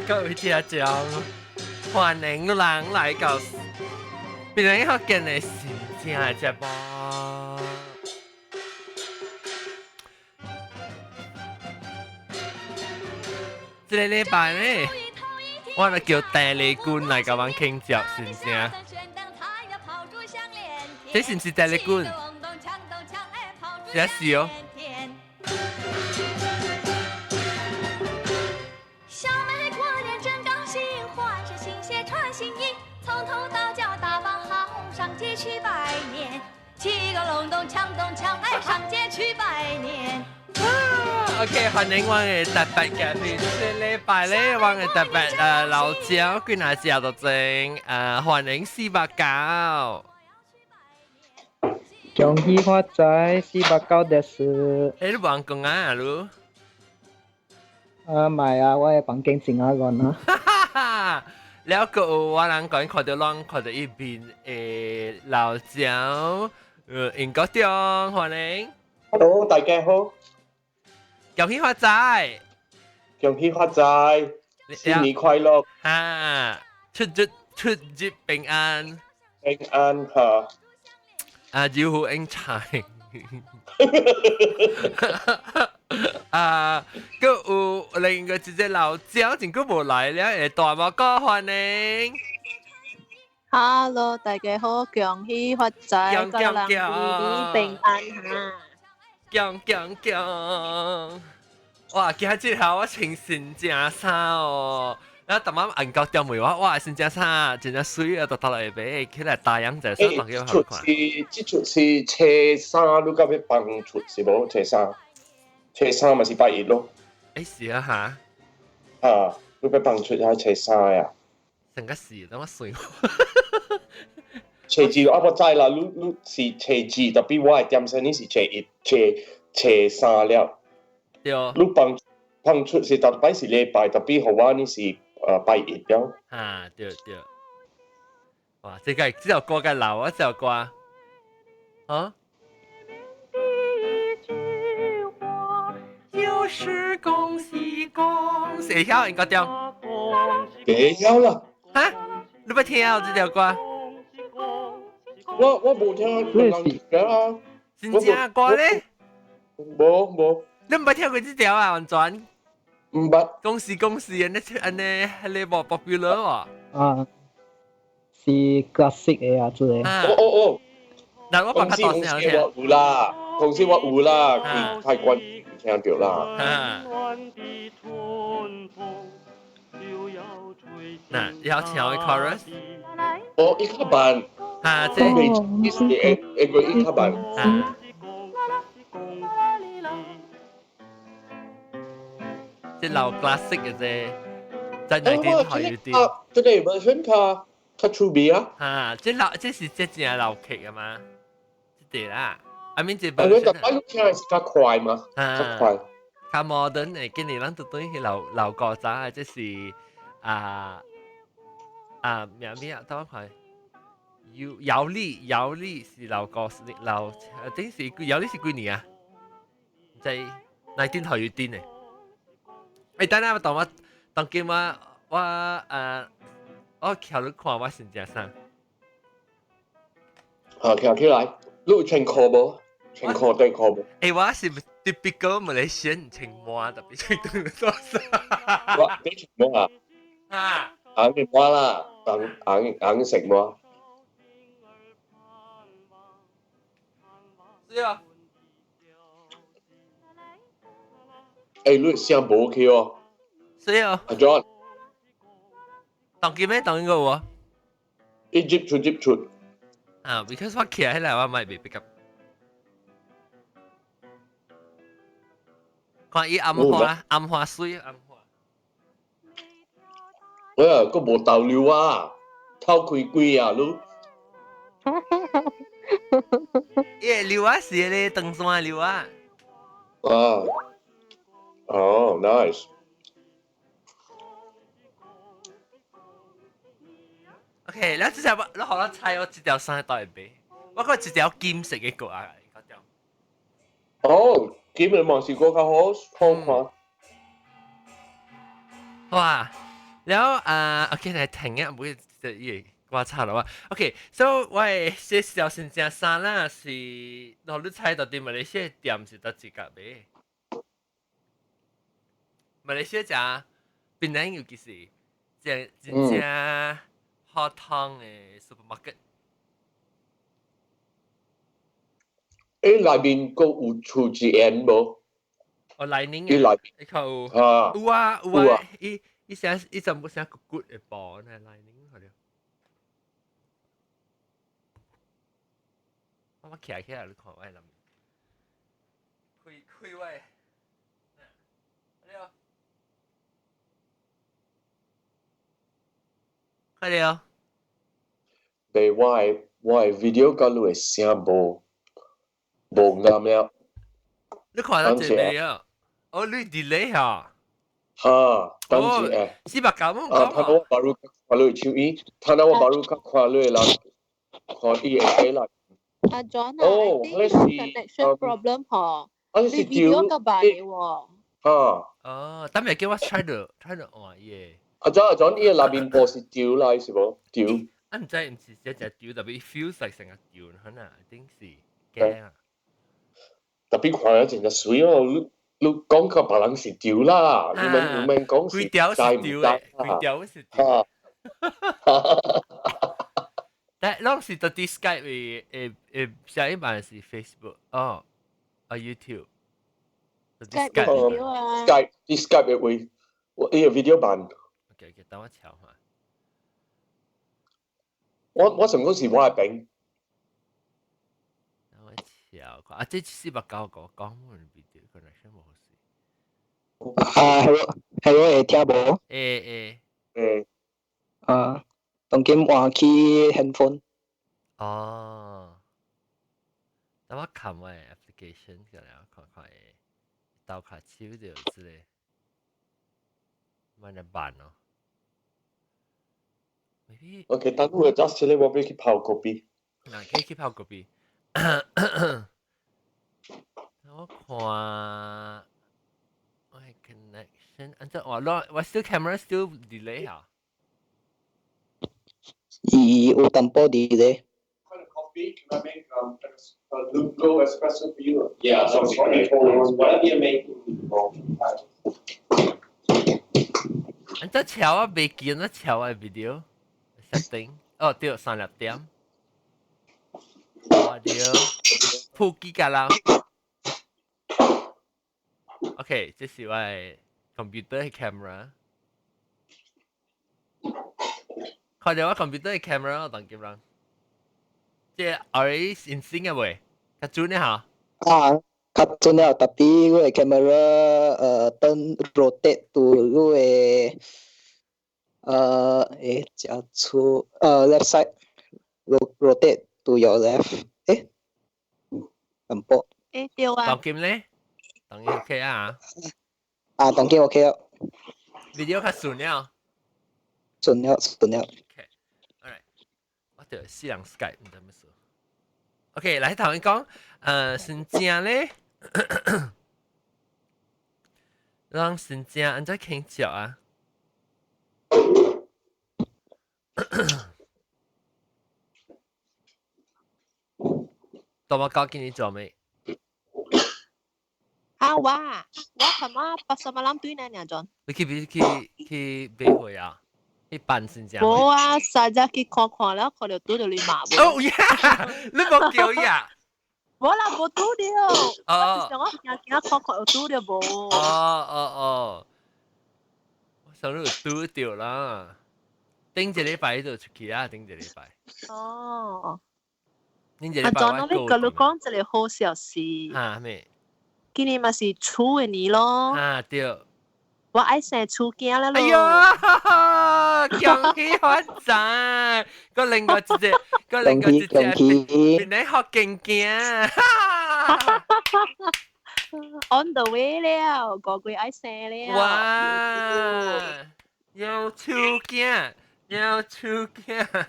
各位聽眾，歡迎人來到檳榔福建的新正節目。這個禮拜呢，我來叫鄧麗君來共阮傾節，是毋是啊？這是毋是鄧麗君？是啊，是哦。小妹過年真高興，換上新鞋穿新衣，從頭到腳打扮好，上街去拜年。七個隆咚鏘咚鏘，哎，上街去拜年。 OK，歡迎我的特別嘉賓。這禮拜咧，我的特別老焦，幾若食到正，歡迎489。恭喜發財，489です。欸，你無人講啊，你？啊，唔係啊，我的房間真啊亂啊。了個有我人講看到攏看到一邊的老焦，英國中歡迎。 Hello，大家好。恭喜發財！恭喜發財！新年快樂！哈，出入出入平安。平安哈。啊，招呼英才。啊，閣有另外一隻老焦，真久無來了，會大毛哥歡迎。 Hello，大家好，恭喜發財，各人平安哈。恭恭恭！哇，今日下我穿新正衫哦，然後逐晚按到點問我，哇，新正衫真正媠啊，都頭來買起來大樣者，所以當出是，這出是初三，你敢欲放出是無？初三，初三嘛是拜一咯。欸，是啊哈。啊，你欲放出還初三呀？成個是，等我算。初二我無知啦，你你是初二，特別我的點生你是初一、初初三了。對。你放放出是逐擺是禮拜，特別予我你是拜一了。啊，對對。哇，這個這首歌較老啊，這首歌。啊？就是恭喜恭喜，會曉應該對。會曉啦。哈？你捌聽這條歌？我我無聽過啊。真正歌咧？無無。你毋捌聽過這條啊？完全。毋捌。恭喜恭喜，按呢按呢，彼个無 popular 喎。啊，是 classic 的啊，這個。哦哦哦。嗱，我公司公司我有啦，公司我有啦，去泰國聽著啦。嗱，要唱的 chorus。哦，伊較慢。啊，這。伊是會會過伊較慢。啊。這老 classic 的這，在內地台有啲。這個 version 較較趣味啊。啊，這老這是這正老劇啊嘛，這個啦。I mean 這 version。啊，你逐擺你聽的是較快嘛？較快。較 modern 的，今年咱就對去老老古早的，這是啊啊名咩啊？等我看。姚姚麗，姚麗是老歌老，頂是姚麗是幾年啊？在19台有頂的。欸，等下我當我當今我我我徛你看我穿啥衫。好，徛起來，你有穿褲無？穿褲短褲無？欸，我是 typical Malaysian 穿襪，特別穿短衫。我你穿襪啊？啊。紅的襪啦，紅紅紅色襪。是啊。欸，你聲無去哦。是啊。阿 John。當今咩？當應該有啊。一接觸接觸。啊，because 我徛起來我咪袂 pick up。看伊暗花，暗花水，暗花。喂啊，閣無逗留啊，偷開鬼啊，你。伊個溜仔是彼個長線溜仔。啊。哦，nice。 OK，你這隻我，你予我猜我這條衫佗會買？我講這條金色的歌啊，哦，金的嘛是閣較好好看。哇！然後啊，OK 來停啊，唔會就伊觀察啦。OK，so 我的這小新正衫啦，是，我你猜到底馬來西亞店是佗一間買？馬來西亞食檳榔尤其是真真正好湯的 supermarket。誒，內面閣有厝一煙無？哦，內面伊內伊較有啊，有啊有啊，伊伊寫伊全部寫骨骨的布呢，內面好了。我徛起來，你看我內面，開開我的，了，快了。袂，我的 video 佮你的聲無無啱了。你看到這個啊？哦，你 delay 嚇？哈，等一下。490蚊。啊，頭我 baru 看你手語，頭我 baru 看你的人，看伊的底啦。阿 John 啊，I think connection problem 嗬，你 video 個白喎。哈。哦，等下叫我 try 到 try 到換伊。阿 John 阿 John，伊個內面部是丟來是無？丟。啊，毋知毋是只只丟，特別 feels like 成個丟，可能一定是驚啊。特別看了真正媠哦，你你講個別人是丟啦，你免你免講是規條是丟的，規條是丟。但攏是佇啲 Skype 會會會下一版是 Facebook 哦，啊 YouTube。 Skype video 啊。 Skype 啲 Skype 的話，我伊個 video 版。 OK OK，等我瞧下。我想講是我的病。等我瞧看，啊，這490個講阮 video connection 無好勢。啊，hello hello，會聽無？會會。會。啊，當今換去 handphone。哦。等我看我的 application 過來，看看會鬥卡手著之類，慢來辦哦。Maybe OK，等我 adjust 起來，我欲去泡咖啡。嗱，可以去泡咖啡。我看我的 connection，按怎我我 still camera still delay 嚇。伊有淡薄 delay。 Coffee, can I make a lungo espresso for you? Yeah, so whatever you're making. 按怎敲啊？袂記得敲啊 video setting。哦，對，三粒點。audio 普及㗎啦。OK，這是我的 computer 的 camera。看到我 computer 的 camera 我當今人。這 already in sync 嘅未？較準呢嚇？啊，較準了，tapi 我的 camera 轉 rotate to 我的誒，這出left side rotate to your left，誒，淡薄。誒對啊。當今咧？當今 OK 啊？啊，當今 OK 啊。 video 較順了。順了，順了。 OK，alright，我著死人 Skype 毋知欲事。OK，來頭先講，新正咧，咱新正按怎傾腳啊？大馬搞今年做咩？啊，我我琴晚 pasar malam 對呢，娘 John。你去去去買貨啊？去辦新正？無啊，實在去看看了，看到拄著你罵。哦呀，你無叫伊啊？無啦，無拄著。哦。我是想我行行看看有拄著無？哦哦哦，我想你有拄著啦。頂一禮拜就出去啊，頂一禮拜。哦。頂一禮拜阿 John，我佮你講一個好消息。哈咩？今年嘛是鼠的年咯。啊對。我愛生鼠囝了咯。哎喲，恭喜發財！個另外一隻，個另外一隻，變你學勁驚。 On the way 了，個月愛生了。哇！有鼠囝，有鼠囝。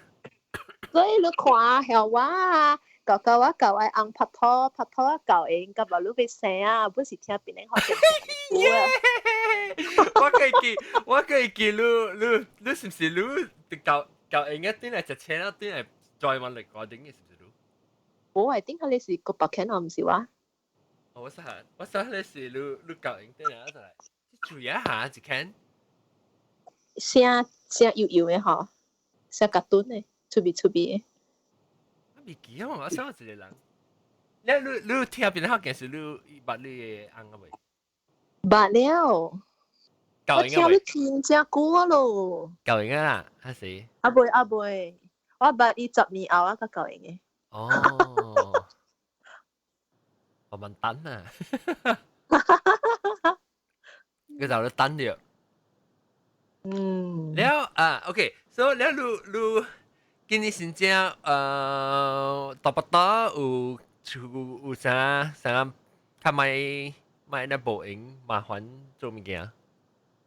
所以你看，像我啊，舊舊我舊愛翁拍拖，拍拖啊舊應，甲無你欲生啊，本是聽別人學嘅。我可以記，我可以記你是唔是你舊舊應一啲嚟食青一啲嚟再問嚟個頂嘅是唔是你？我係頂下你是個白犬啊，唔是話？我想你是你舊應啲嚟一嚟，注意一下一間。聲聲幼幼嘅嗬，聲較短嘅，出味出味嘅。未記啊！我想一個人，你聽邊個件事？你捌你嘅翁啊未？捌了。我聽你聽真久啊咯。舊應啊，還是？啊未啊未，我捌伊10年後啊，才舊應嘅。哦，我問等啊，佢就等了。嗯。了啊，OK，所以了你你。今年新正大巴打有有啥啥較莫莫那無閒麻煩做物件？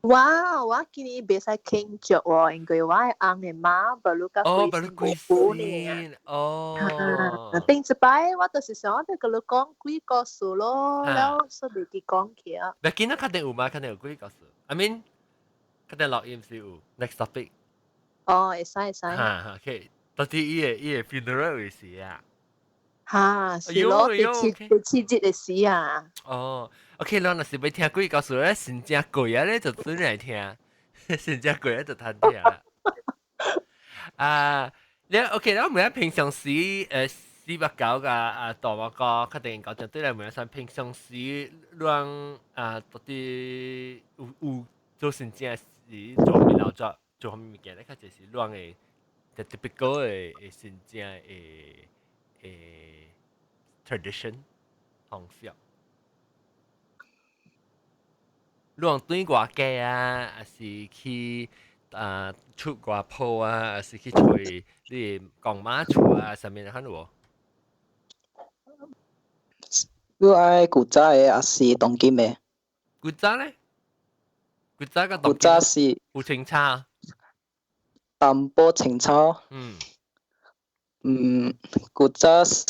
哇！我今年袂使慶祝喎，因為我的翁的媽無愈較哦，無愈過身哦。頂一擺我就是想欲共你講幾個事咯，了煞袂記講起啊。袂緊啊，確定有嗎？確定有幾個事？I mean，確定錄音是有 next topic。哦，會使會使。哈哈，OK。到底伊個 funeral 有時啊？哈，是咯，第七日的時啊。哦，OK，咱若是欲聽鬼故事咧，先正過啊咧，就轉來聽，先正過啊就通聽啦。啊，你 OK，咱問下平常時489甲啊大馬哥，確定講就對來問下，平常時咱啊到底有做先正時做物勞作做啥物物件咧？較濟是咱的就 typical 的先正的 tradition 方式。你往對外家啊，還是去啊出外鋪啊，還是去揣你公媽厝啊，啥物款有無？你愛古早的還是當今的？古早咧？古早佮古早是有清差？淡薄清楚。嗯，古早是。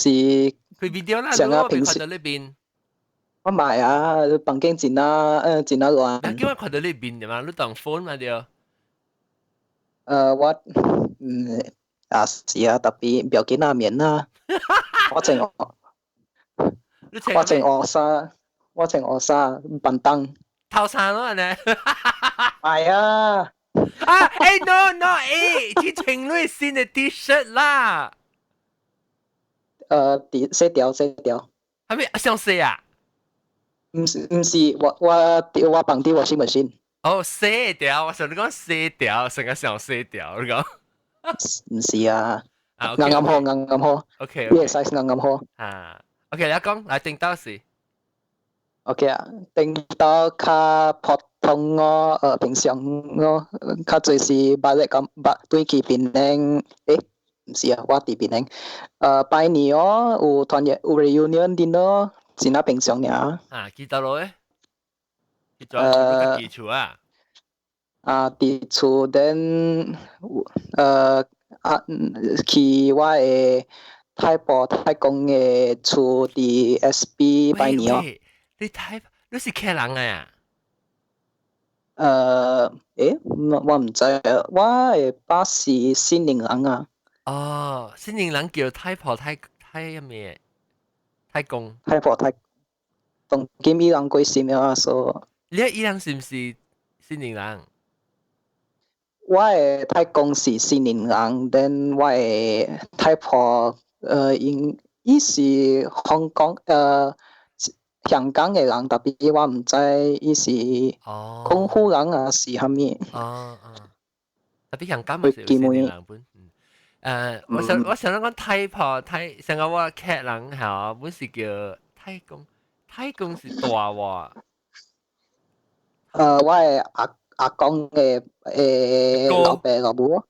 開 video 啦，你我看到呢邊。我買啊，房間真啊，真啊亂。你叫我看到你面嘛？你當 phone 嘛對？我啊是啊，特別不要緊啊，免啦。我穿烏衫，我穿烏衫板凳。頭衫咯，呢？係啊。啊，欸，no no，欸，去穿你新的 T-shirt 啦。佇洗掉洗掉。係咪想洗啊？毋是毋是，我放佇 washing machine。哦，洗掉，我想你講洗掉，成個想洗掉，你講。毋是啊，啱啱好，啱啱好。 OK，呢個 size 啱啱好。啊，OK，你講來頂到時。 OK 啊，頂到較普通我平常我較濟是捌咧咁捌對去檳城，欸，毋是啊，我佇檳城。拜年哦，有團圓有 reunion dinner，真啊平常爾。啊，記得咯咧？去做家己厝啊？啊，佇厝 then 啊去我的太婆太公的厝佇 SP 拜年哦。你太你是客人啊？欸，我毋知啊，我的爸是新寧人啊。哦，新寧人叫太婆太太咩？太公。太婆太，當今伊人過身了啊，所你伊人是毋是新寧人？我的太公是新寧人，then 我的太婆𪜶伊是香港香港的人，特別我毋知伊是廣府人啊是啥物。哦哦，特別香港嘛是有新寧人本。我想講太婆太，上個我客人嚇，本是叫太公，太公是大喎。我的阿公的老爸老母。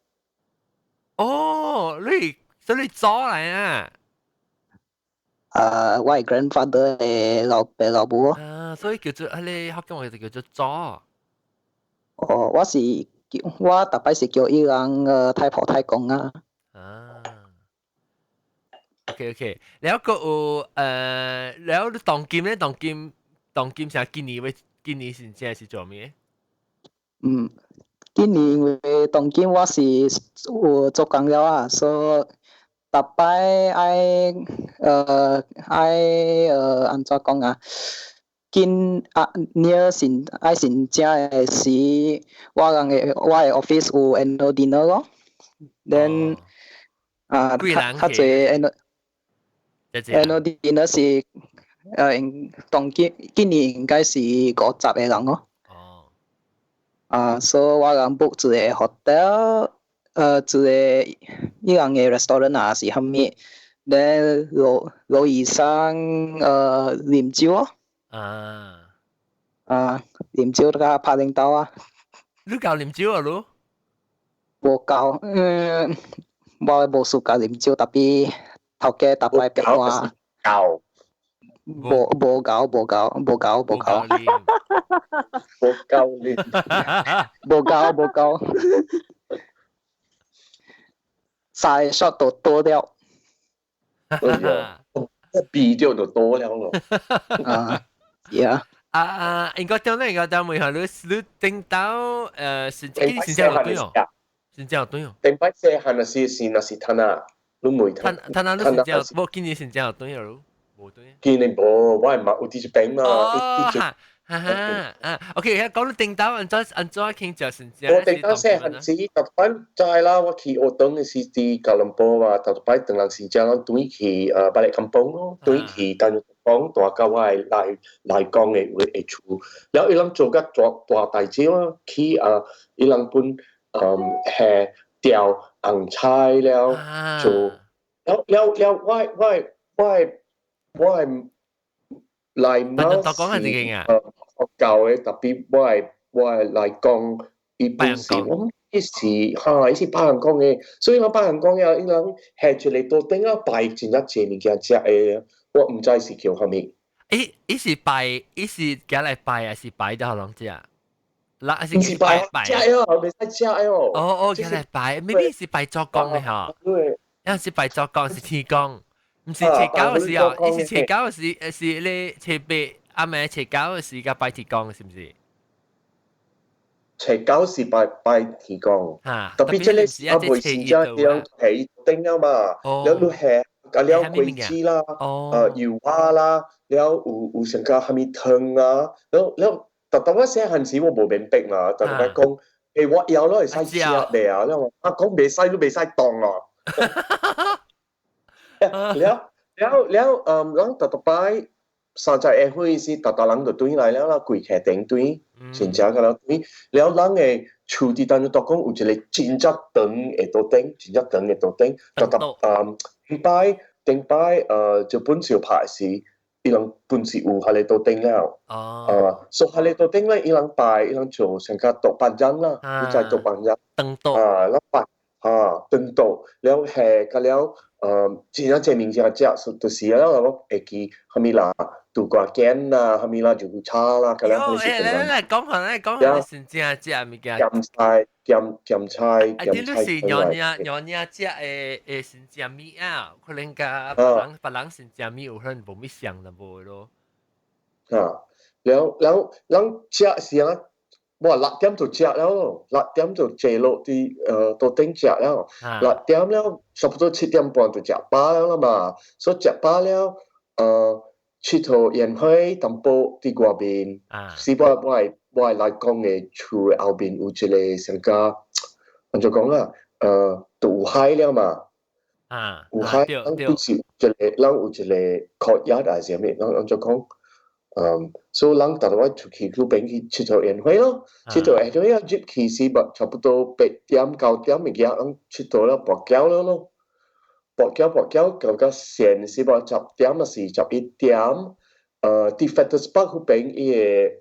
哦，你所以你祖來啊？我的 grandfather 的老爸老母。啊，所以叫做啊，你福建話就叫做祖。哦，我是叫我逐擺是叫伊人太婆太公啊。啊。OK，了個有了當今咧，當今啥今年欲今年是正是做咩？嗯，今年因為當今我是有做工了啊，所以逐擺愛按怎講啊？緊啊，near 申愛申請的時，我的 office 有 annual dinner 咯。Then 啊，較較濟 annual dinner 是當今今年應該是50個人咯。哦。啊，所以我人 book 一個 hotel，一個伊人的 restaurant 啊是啥物？咧羅羅醫生啉酒咯。啊。啊，啉酒佮拍領刀啊。你夠啉酒啊？你？無夠，嗯，我無 suka 啉酒，tapi 頭家逐擺逼我。夠。無夠無夠無夠無夠。無夠啉。無夠無夠。三個 shot 都多了。哎啤酒就多了咯。啊，yeah。啊啊，應該點咧？應該點問下你，你頂到是今年有對哦？新正有對哦？頂擺細漢是若是趁啊，你袂趁趁啊？你新正無今年新正有對哦？無對。今年無，我係嘛有啲一邊嘛。哦，哈哈啊，OK，講到頂到按怎按怎傾就新正。我頂到細漢時，逐擺知啦，我去學堂的時佇吉隆坡嘛，逐擺轉人時陣，咱轉去 balik kampung 咯，轉去但講大甲我的來講的話的厝，了伊人做甲大大代志咯，去啊，伊人本下釣紅菜了做，了了了，我的來媽是佛教的，tapi 我的來講，伊本是我伊是哈，伊是拜人講的，所以我拜人講了，伊人下一個桌頂啊擺真正濟物件食的，我毋知是叫啥物。伊是拜，伊是寄來拜還是拜到人食？嗱，是毋是拜食哦，袂使食哦。哦哦，寄來拜，maybe 是拜祖公的吼。對。有是拜祖公是天公，毋是初九的時候，伊是初九的時，是咧初八暗暝初九的時佮拜天公，是毋是？初九是拜拜天公，tapi 這個是啊，袂是正樣係頂了嘛，了你下啊了果子啦，油仔啦，了有成個啥物湯啊，了了，特特我細漢時我無明白嘛，特特講，我枵了會使食未啊？了我啊講袂使，你袂使動咯。了了了，咱特特擺30個歲時，逐逐人就轉來了啦，規客頂轉，真正個了轉，了人的厝佇當中都講有一個真正長的桌頂，真正長的桌頂，逐逐頂擺就本少拍時，伊人本是有彼个桌頂了，所以彼个桌頂咧，伊人擺，伊人做成個桌板張啦，你知桌板張，長桌，啊，咱擺，啊，長桌，了下個了，真正濟物件食，就是了，我會記啥物啦，杜瓜羹啦，啥物啦，肉骨茶啦，個了。喲，來來來，講下來講下，是正食物件。鹹菜、鹹鹹菜、啊，你是娘娘娘娘食的的是正物啊？可能佮別人別人是正物有可能無物像就無咯。啊，了了，咱食是啊，哇，6點就食了咯，6點就坐落佇桌頂食了，六點了，差不多7點半就食飽了啦嘛，所以食飽了，𨑨迌宴會淡薄佇外面，是我來講的厝的後面有一個上加，按怎講啊？都有海了嘛，有海，咱不是有一個，咱有一個 courtyard 還是啥物？咱按怎講？所以咱逐擺出去路邊去𨑨迌宴會咯，𨑨迌宴會啊入去是差不多8點9點物件，咱𨑨迌了跋筊了咯，跋筊跋筊到到線是無10點還是11點？佇 Fettes Park 彼邊伊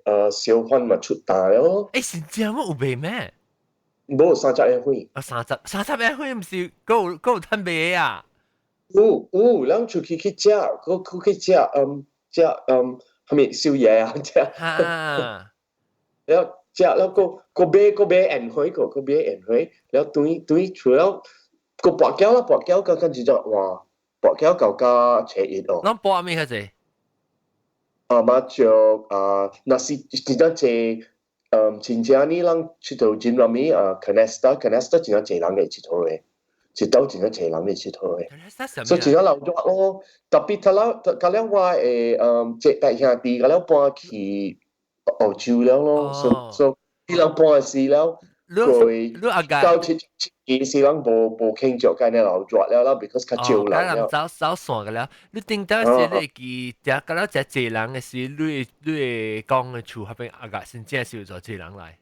個小販嘛出單了咯。欸，是真有賣咩？無三十個歲。啊，三十個歲毋是閣有趁賣啊？有有，咱出去去食，閣去食，食啥物宵夜啊，食。了食了，閣買宴會，閣買宴會，了轉轉出了，閣跋筊啦，跋筊，閣跟一隻哇，跋筊到加初一哦。攏跋咩較濟？啊，麻雀啊，若是真正濟，真正呢，人𨑨迌真入面啊，Canasta，Canasta 真正濟人會𨑨迌的，一兜真正濟人會𨑨迌的。所以真正鬧熱咯，特別他了，甲了我的這大兄弟，甲了搬去澳洲了咯，所以伊人搬時了，佢你阿到七七時人無傾著間咧鬧熱了啦，because 較少人了。走走散個了，你頂到時你會記，食甲了食濟人的時，你會講的厝彼邊阿個真正是有做濟人來。哎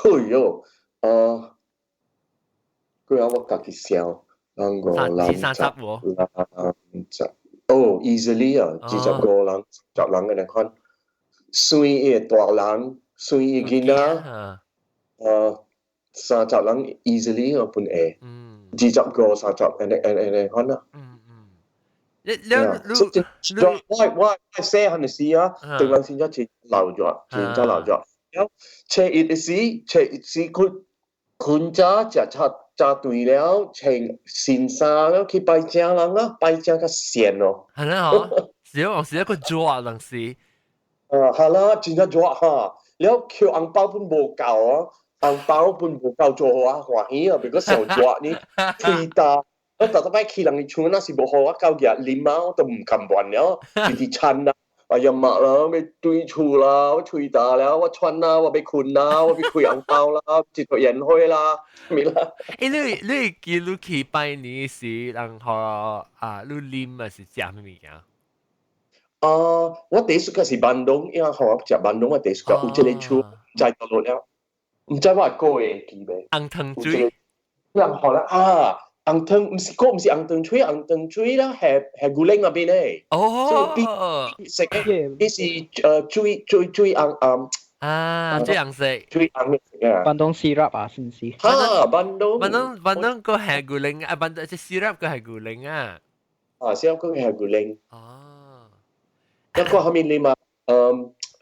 喲，啊，過後我家己想，人五人三十喎，人十，哦，easily 啊，25人，十人按呢款，算伊的大人，算伊囡仔，30人 easily 我本會，2530按呢款啦。你你你我細漢的時啊，台灣先才真鬧熱，真正鬧熱。了，初一的時，初一時佢困早食早早頓了，穿新衫了去拜正人啦，拜正較跣咯。係啦嗬，是哦，是一個熱當時。啊，係啦，真正熱哈，了抾紅包本無夠啊，紅包本無夠做予我歡喜啊，別個上熱呢，吹焦。我逐逐擺去人的厝，若是無予我夠額啉啊，我都毋甘願了，直直摻啦。哎呀媽啦，欲對厝啦，我吹焦了，我喘啦，我欲睏啦，我欲開紅包啦，一個煙火啦，咩啦？欸，你記你去拜年時，然後啊，你啉啊是食啥物件？啊，我第一次是 bandung，因為予我食 bandung，我第一次有這個厝知倒落了，毋知我個會記袂？紅糖水，人予啦啊！紅糖毋是個毋是紅糖水，紅糖水啦，係牛奶那邊咧。哦，食嘅，伊是水水水紅紅啊，水紅色，水紅嘅啊。 Bandung syrup 啊，是毋是？哈，bandung。 Bandung 個係牛奶啊，bandung 即 syrup 個係牛奶啊。啊，syrup 個係牛奶。哦。一個後面你嘛，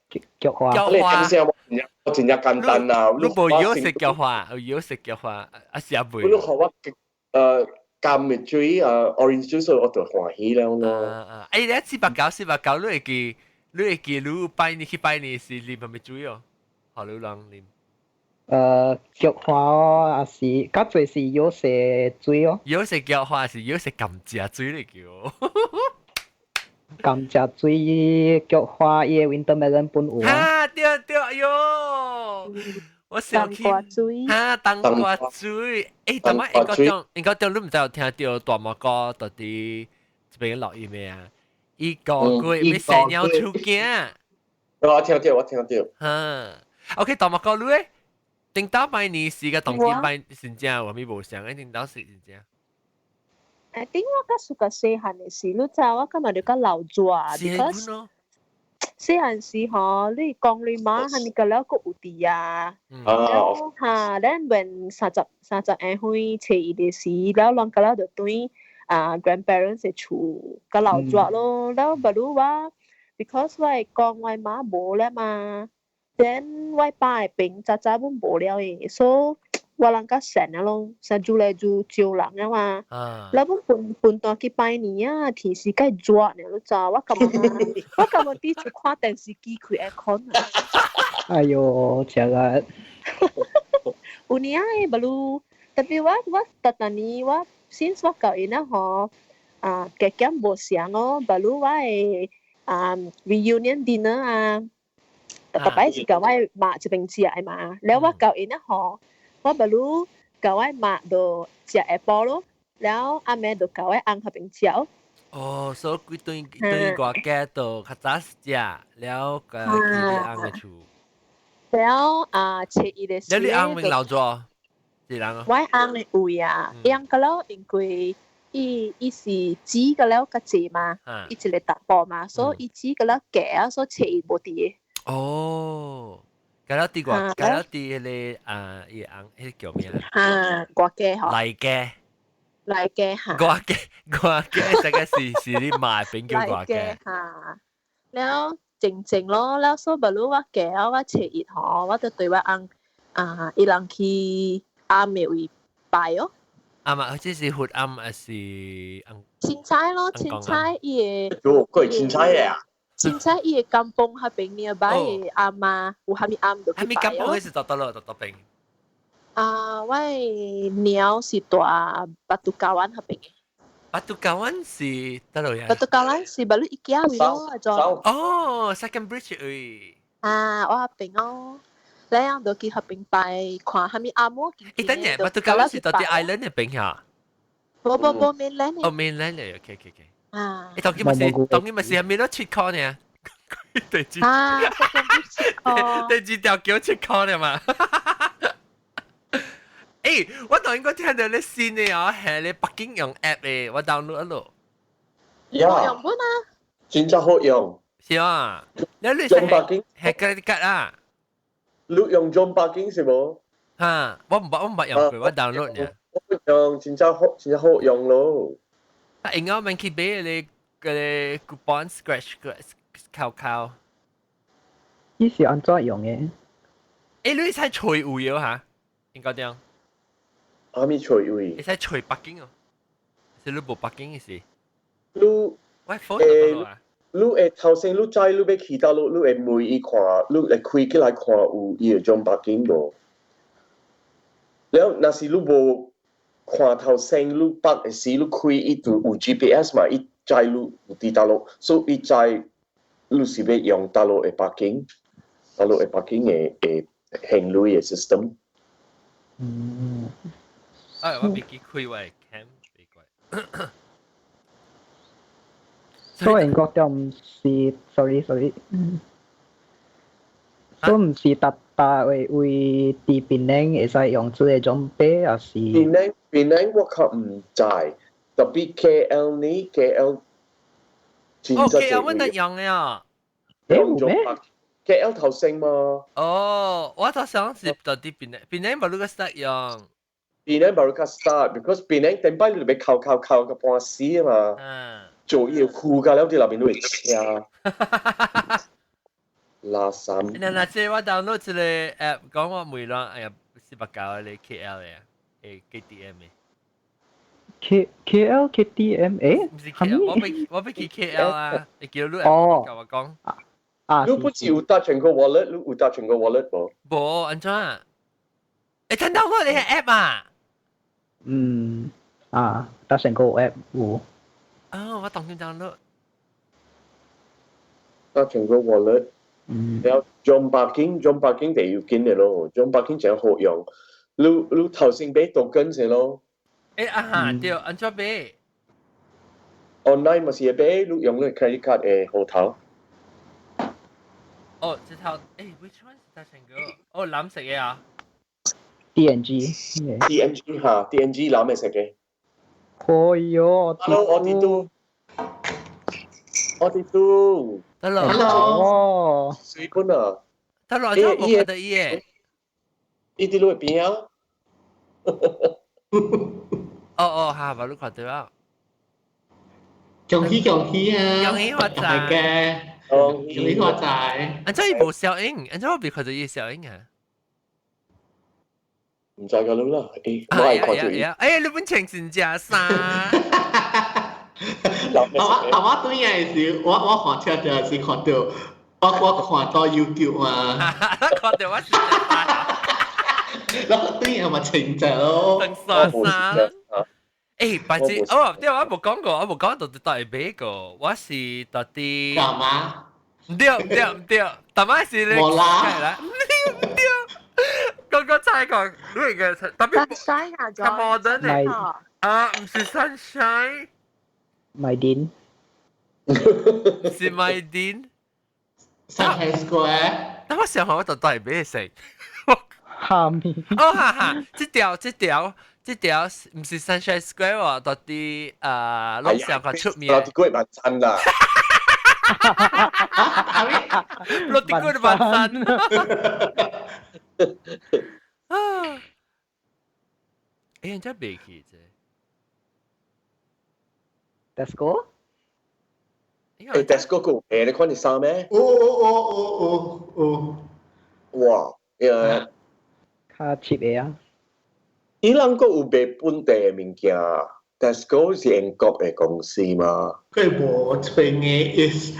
菊花。菊花。我真正簡單啊！你無要食菊花，有要食菊花，啊食袂。你予我甘的水啊，orange juice 我就歡喜了咯。啊啊！欸，你489489，你會記你拜年去拜年時啉啥物水哦？予你人啉。菊花哦，還是較濟是有色水哦。有色菊花是有色甘蔗水嚟叫。甘蔗水菊花，伊的 winter melon 本有啊。對對，哎喲！我想起哈冬瓜水，欸，但係應該中，你毋知有聽著大馬哥到底這邊錄音未啊？伊個月欲生鳥厝囝。我聽著，我聽著。哈，OK，大馬哥你咧？頂到拜年時個當今拜真正有啥物無相？頂到是真正。 I think 我較屬個細漢的時，你知我感覺就較老熱，because 細漢時吼，你講你媽係咪個了閣有佇啊？了哈，咱問30三十下歲初一的時，了攏個了就對啊 grandparents 的厝較老熱咯。了不如我，because 我講我媽無了嘛，then 我爸的邊早早本無了的，所以我人較閒啊咯，成愈來愈少人啊嘛。了本分分單去拜年啊，天時較熱呢，你知我感覺佇厝看電視機開 aircon 啊。哎喲，食力。有影的，不如特別我逐逐年我 since 我舊年啊吼，啊加減無相哦，不如我的啊 reunion dinner 啊，逐逐擺是共我媽這邊食的嘛，了我舊年啊吼，我不如共我媽就食下晡咯，了暗暝就共我翁彼邊食哦。哦，所以佢對對外家就較早食，了個去你翁的厝。了啊，初一的時。了你翁面留咗？是人啊？我翁的位啊，翁個了，因為伊是煮個了較濟嘛，伊一個查埔嘛，所以伊煮個了加啊，所以初一無佇。哦，甲了佇外，甲了佇彼個啊，伊翁，彼個叫咩啊？外家吼。內家。內家哈。外家，外家，這個是你媽邊叫外家。哈，了靜靜咯，了所以不如我嫁我初一吼，我就對我翁啊，伊人去阿廟位拜哦。啊嘛，這是佛庵還是幀岵咯，凊彩伊个。喲，佢係凊彩嘅啊？凊彩伊个甘榜彼邊 nearby 的庵啊，有啥物庵就去拜咯。甘榜是佗佗囉，佗佗邊？啊，我的娘是蹛 Batu Kawan 彼邊的。 Batu Kawan 是佗落呀？ Batu Kawan 是 baru IKEA 位咯，就。哦，Second Bridge 位。啊，我彼邊哦。你樣就去彼邊拜，看啥物庵摩。欸，等陣，Batu Kawan 是佗佗 island 的邊嚇？無無無 mainland。哦，mainland 嚟，OK。啊。欸，當今咪是，當今咪是係咪都7箍呢？對住。啊，Second Bridge 7箍。對住條橋7箍呢嘛？欸，我當應該聽到你新的哦，係你北京用 app 的，我 download 咯。呀。用本啊？真正好用。是啊，你用北京係 credit card 啊？你用 John 北京是無？哈，我毋捌用過，我 download 呢。我用真正好，真正好用咯。啊，用我免去買你個 coupon scratch 扣扣。伊是按怎用的？欸，你使揣位哦哈？應該點？啥物揣位？會使揣北京哦，是你無北京的是？你我 phone 啊？你會頭先你知你欲去佗落，你會問伊看，你會開起來看有伊會將北京無？了，若是你無看頭先你北的時，你開伊就有 GPS 嘛，伊知你有佇佗落，所以伊知你是欲用佗落的北京，佗落的北京的還鐳的 system。嗯。哎，我袂記開我的 cam，奇怪。所以國就毋是，sorry sorry，所以毋是逐逐位位佇檳城會使用這个 JomPAY，抑是？檳城我較毋知，特別 KL 呢，KL 哦，KL 阮得用的啊。欸，有咩？KL 頭先嘛。哦，我頭想是佗佇檳城，檳城無你個 start 用。檳城無你較 start，because 檳城頂擺你就欲扣扣扣個半死啊嘛。做伊個褲甲了，佇內面你會車。垃圾。嗱嗱，這我 download 一個 app，講我每輪哎呀，是捌教你 KL 的，誒 KTM 的。 K L K T M 誒？毋是 KL，我欲去 KL 啊！你叫你哦，共我講。啊，你不是有 Touch 'n Go wallet，你有 Touch 'n Go wallet 無？無，按怎？欸，聽到我你係 app 啊？嗯，啊，Touch 'n Go app 有。啊，我當今 download。 Touch 'n Go wallet。然後 John Parking，John Parking 就要緊的咯，John Parking 真好用。你頭先買 token 先咯。欸啊哈，對，按怎買？Online 嘛是會買，你用你 credit card 的戶頭。哦，這套，欸，which one 是 Touch 'n Go？哦，藍色的啊。 D&G。 D&G 哈，D&G 藍色的。可以哦。 Hello，我哋都，我哋都。得啦。 Hello。水本啊。得啦，我無看到伊的。伊佇你邊啊？哦哦，哈，無你看到啊。恭喜恭喜啊！恭喜發財嘅，恭喜發財。按怎伊無小影，按怎我未看到伊小影啊？毋知個啦，欸，我係看到伊。哎，你本穿真正衫。我對嘅時，我看車就是看到，我看到 YouTube 嘛。看到我是真衫。然後對係咪穿著咯？長衫衫。欸，白痴，哦，對，我無講過，我無講到佗會買過，我是佗佇。幹嘛？毋對毋對毋對，大媽是你。無啦。毋對毋對。剛剛猜講，你個特別 Sunshine 啊，較 modern 的。啊，毋是 Sunshine。 Mydin。是 Mydin。 Sunshine Square。但我想我佗佗會買食。哈咪。哦哈哈，這條毋是 Sunshine Square 喎，佗佇啊，攏上較出名。 Roti kuih 萬山啦。 Roti kuih 萬山。啊！欸，人家袂去這。 Tesco？欸，Tesco 個平，你看你衫咩？哦哦哦哦哦哦。哇！較 cheap 的啊。伊人閣有賣本地的物件，Tesco 是英國的公司嘛？佢無這邊的 is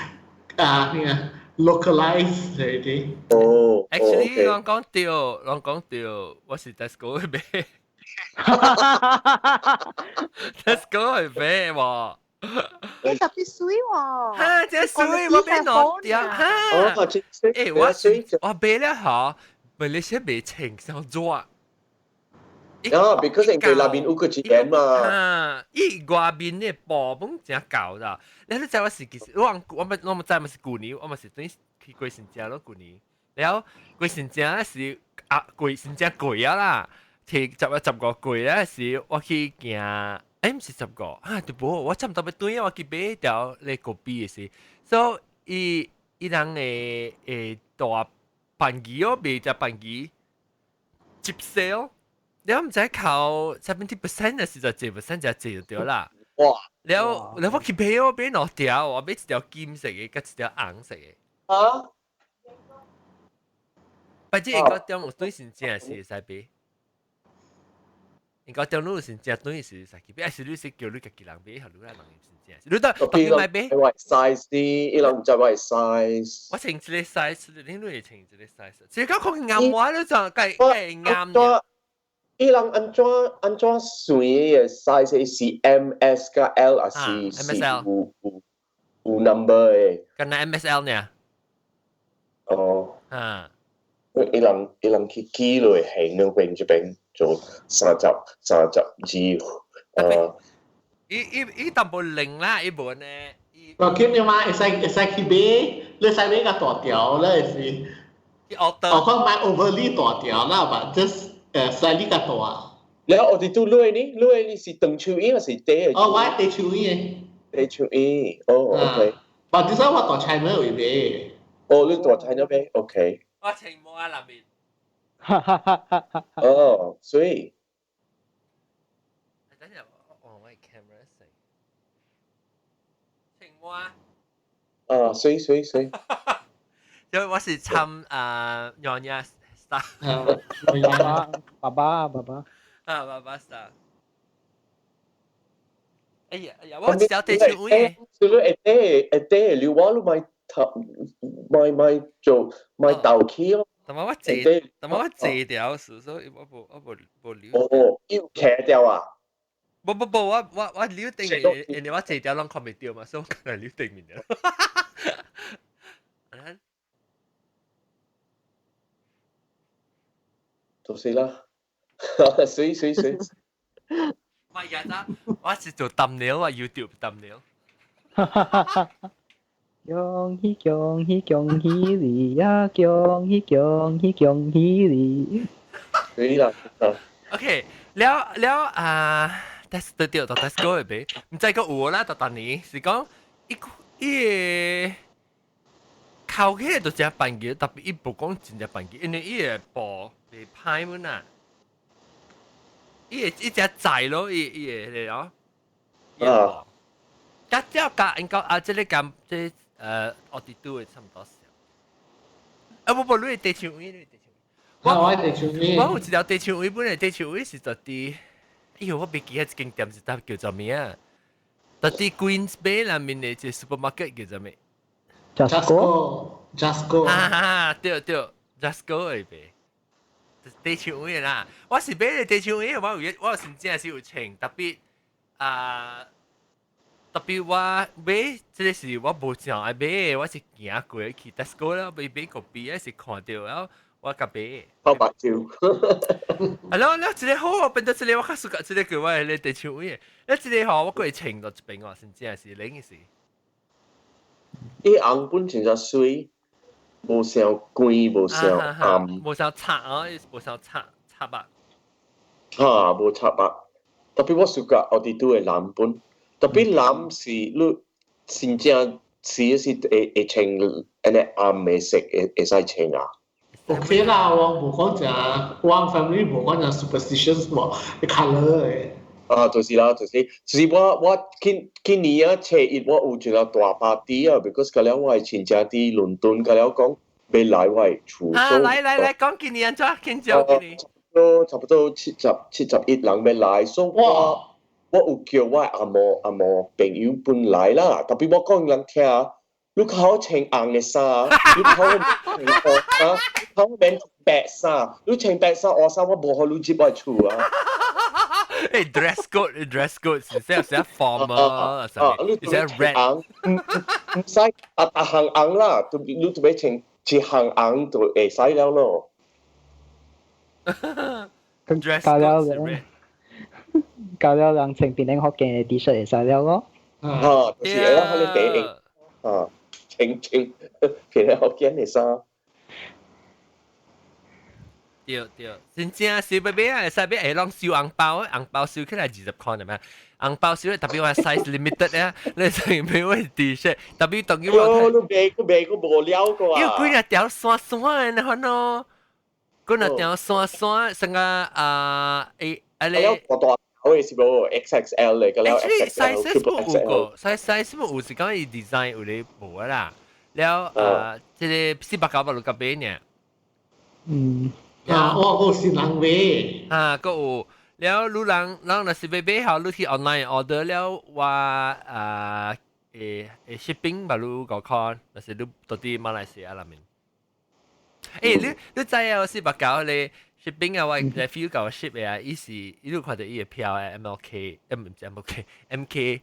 啊咩啊 localized 嚟啲。哦 Actually，人講對，人講對，我是 Tesco 去買，Tesco 去買喎。欸，特別水喎。哈，這水我買兩條哈。哦，欸，我我買了嗬，馬來西亞賣穿上熱。啊，because 因為那邊有個錢嘛。啊，伊外面的布本真厚啦。你你知我是其實我我我我知嘛是舊年，我嘛是等於去過新正咯舊年。了過新正是啊過新正過啊啦，提10月15歲咧是我去行，欸毋是15啊，對無，我差毋多欲轉啊，我去買一條咧咖啡的時，所以伊伊人會會大便宜哦，賣只便宜，接 sale。你毋知扣 70% 的時就10% 就濟就對啦。哇！了了我去買我買兩條，我買一條金色的，佮一條紅色的。啊？反正應該中有對是正是會使買。應該中你是正對是會使去買，還是你是叫你家己人買，予你來問是正？你到當你買買？我 size 啲，伊人毋知我 size。我穿一個 size，你你會穿一個 size。這個可能啱我，你就計計啱嘅。伊人按怎按怎算的 size 是 M、S 佮 L 還是是有有有 number 的？敢若 MSL 呢？哦。啊。伊人伊人去寄落去那邊這邊做32，呃。伊伊伊淡薄冷啦，伊無呢。我見你嘛，會使會使去買，你使買較大條咧是。去 order。我講買 overly 大條啦吧，just 誒 slightly 較大。了後佇拄落呢，落呢是長手椅還是短的？哦，我係短手椅的。短手椅，哦，OK。但至少我大 China 會買。哦，你大 China 買，OK。我穿毛啊內面。哦，所以。等陣我我 camera 先。穿毛啊！啊，水水水。因為我是參啊娘娘 star。爸爸爸爸。啊，爸爸 star。哎呀哎呀，我只條地手位。所以會底會底，你我你買頭買買做買豆起咯。但我坐，但我坐掉是，所以我無我無無留。哦，要騎掉啊？無無無，我我我留頂面，因為我坐掉攏看袂著嘛，所以我可能留頂面了。就是啦，水水水。唔係啊，我是做 thumbnail 啊，YouTube thumbnail。恭喜恭喜恭喜你呀！恭喜恭喜恭喜你！對啦，OK，了了啊，但是對對，到 Tesco 嘅買，毋知閣有啦，到當年是講伊伊個扣起來就真便宜，特別伊無講真正便宜，因為伊個布袂歹滿啊，伊會伊只載咯，伊伊個迄個哦，啊，加只加應該啊，這個咁這呃，奧迪都會差唔多少。啊，無無，你地球位，你地球位。我我地球位。我有一條地球位，本來地球位是在佇，哎呦，我袂記得這間店是搭叫做咩啊？在佇 Queens Bay 內面的一個 supermarket 叫做咩？Jusco。Jusco。啊哈，對對，Jusco 的買。地球位啦，我是買地球位，我有我真正是有穿，特別啊。特別我買這個是我無想愛買，我是行過去 Tesco 啦，買買個幣，是看著了我共買。泡目睭。啊，了了這個好，變做這個我較 suka 這個叫我的地手位，了這個吼我閣會穿到這邊哦，真正是冷的是。伊紅本真正媠，無傷光，無傷暗，無傷擦哦，無傷擦擦目。哈，無擦目。特別我 suka 奧迪都的藍本。特別藍是你真正是是會會穿按呢暗的色會會使穿啊。 OK 啦，我無講正，我 family 無講正 superstitious 無，colour 的。啊，就是啦，就是，就是我我今今年啊，初一我有一個大 party 啊，because 個了我的親戚佇倫敦，個了講欲來我的厝。啊，來來來，講今年按怎慶祝今年？多差不多71人欲來，所以我有叫我阿嬷朋友本來啦，特別我講人聽，你較好穿紅的衫，你較好穿紅衫，較好免白衫，你穿白衫烏衫，我無予你入我厝啊。誒，dress code，dress code 是寫寫 formal 啊，你寫 red，唔使啊啊行紅啦，都你就欲穿一行紅就會使了咯。 dress 搞了 code 是 red。搞了人穿檳城福建的 T 恤會使了咯。啊，就是會當彼個第一啊，穿檳城福建的衫。對對，真正是欲買啊，會使買會攏收紅包，紅包收起來20箍係咪？紅包收特別話 size limited 啊，你就買我 T 恤，特別當今我你買個買個無了個啊！因為幾若條線線的，你看咯，幾若條線線，成個啊誒啊你。大大我是無 XXL 嚟個了 Actually size 無有個，size size 無有是講伊 design 有咧無啦。了啊，這個498六個買呢。嗯。啊，我是人買。啊，閣有了，你人若是欲買好，你去 online order 了，我啊誒 shipping 嘛，你5塊，若是你到佇馬來西亞內面。誒，你知啊？我490咧 shipping 啊，我來 feel 到 ship 的啊，伊是伊有看著伊的票的 MLK，毋是 MLK，MK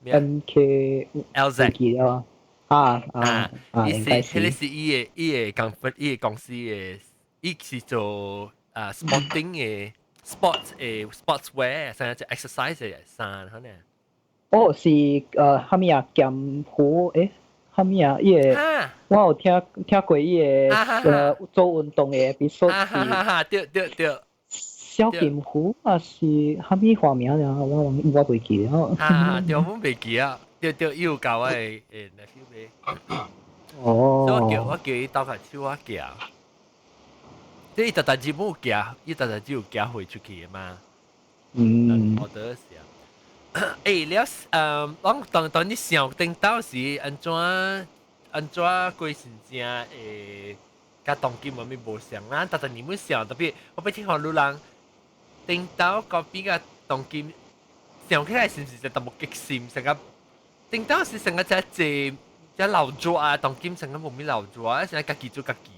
MK LZ 記了啊啊啊！伊是彼个是伊的公司的。伊是做啊 sporting 的 sports 的 sportswear，啥只 exercise 的衫，可能。哦，是蝦米啊？劍湖誒，蝦米啊？伊個我有聽過伊個做運動的 episode 是。對對對。小劍湖啊是蝦米花名啊？我袂記了。啊，對，我袂記啊。對對，伊有教我的nephew 買。哦。所以我叫伊鬥下手我寄。即伊逐逐日冇寄，伊逐逐日有寄貨出去的嘛。嗯。我得是啊。欸，了，我當你想頂到時按怎過真正會佮當今有啥物無相啊？逐逐年會想，特別我欲聽予人頂到個比較當今想起來是毋是就淡薄激心？成個頂到是成個只濟只老熱啊，當今成個無咩老熱啊，成個家己做家己。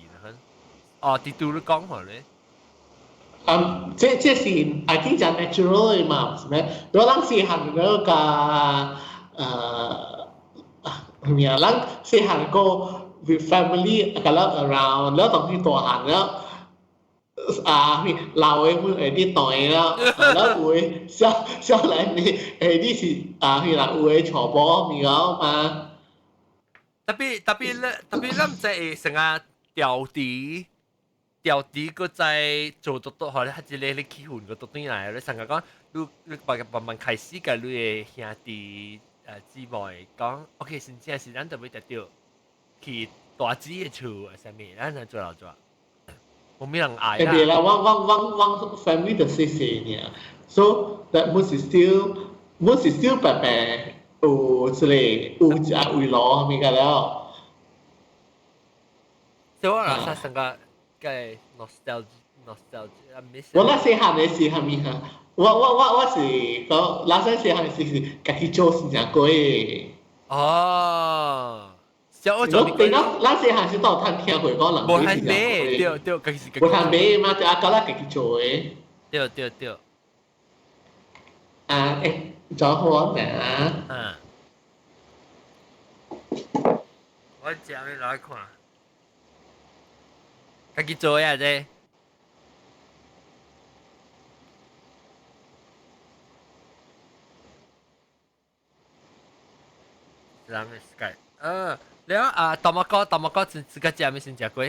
哦，佇拄你講好咧。嗯，這是 I think 就 natural 的嘛，是咩？如果咱細漢嗰個咩啊？咱細漢個 with family 個了 around，了當佢大漢了，啊，老的會會啲代了，了有的少年的會啲是啊，佢啦有的娶某物嘛。特別咱毋知會成個調底。調底閣再做多多，予你較一个咧氣氛閣倒轉來。你成個講，你慢慢開始共你的兄弟姊妹講，OK，真正是咱特別特著去大姊的厝，啥物，咱來做老做，無咩人愛啦。特別啦，我 family 就細細爾，so that 阮是 still 白白有這個有一圍爐物個了。所以我若說成個。個 nostalgia nostalgia miss 我那細漢的時係咪哈？我是講，那細細漢的時是家己做新正粿。哦，小我做。我等到那細漢時都有通聽過講人。無通買，對對，家己是。無通買嘛，就阿狗仔家己做的。對對對。啊，欸，做好咩啊？嗯。我食你來看。家己做呀這。人的 Skype，了啊，大馬哥，大馬哥自自家食咩先食過？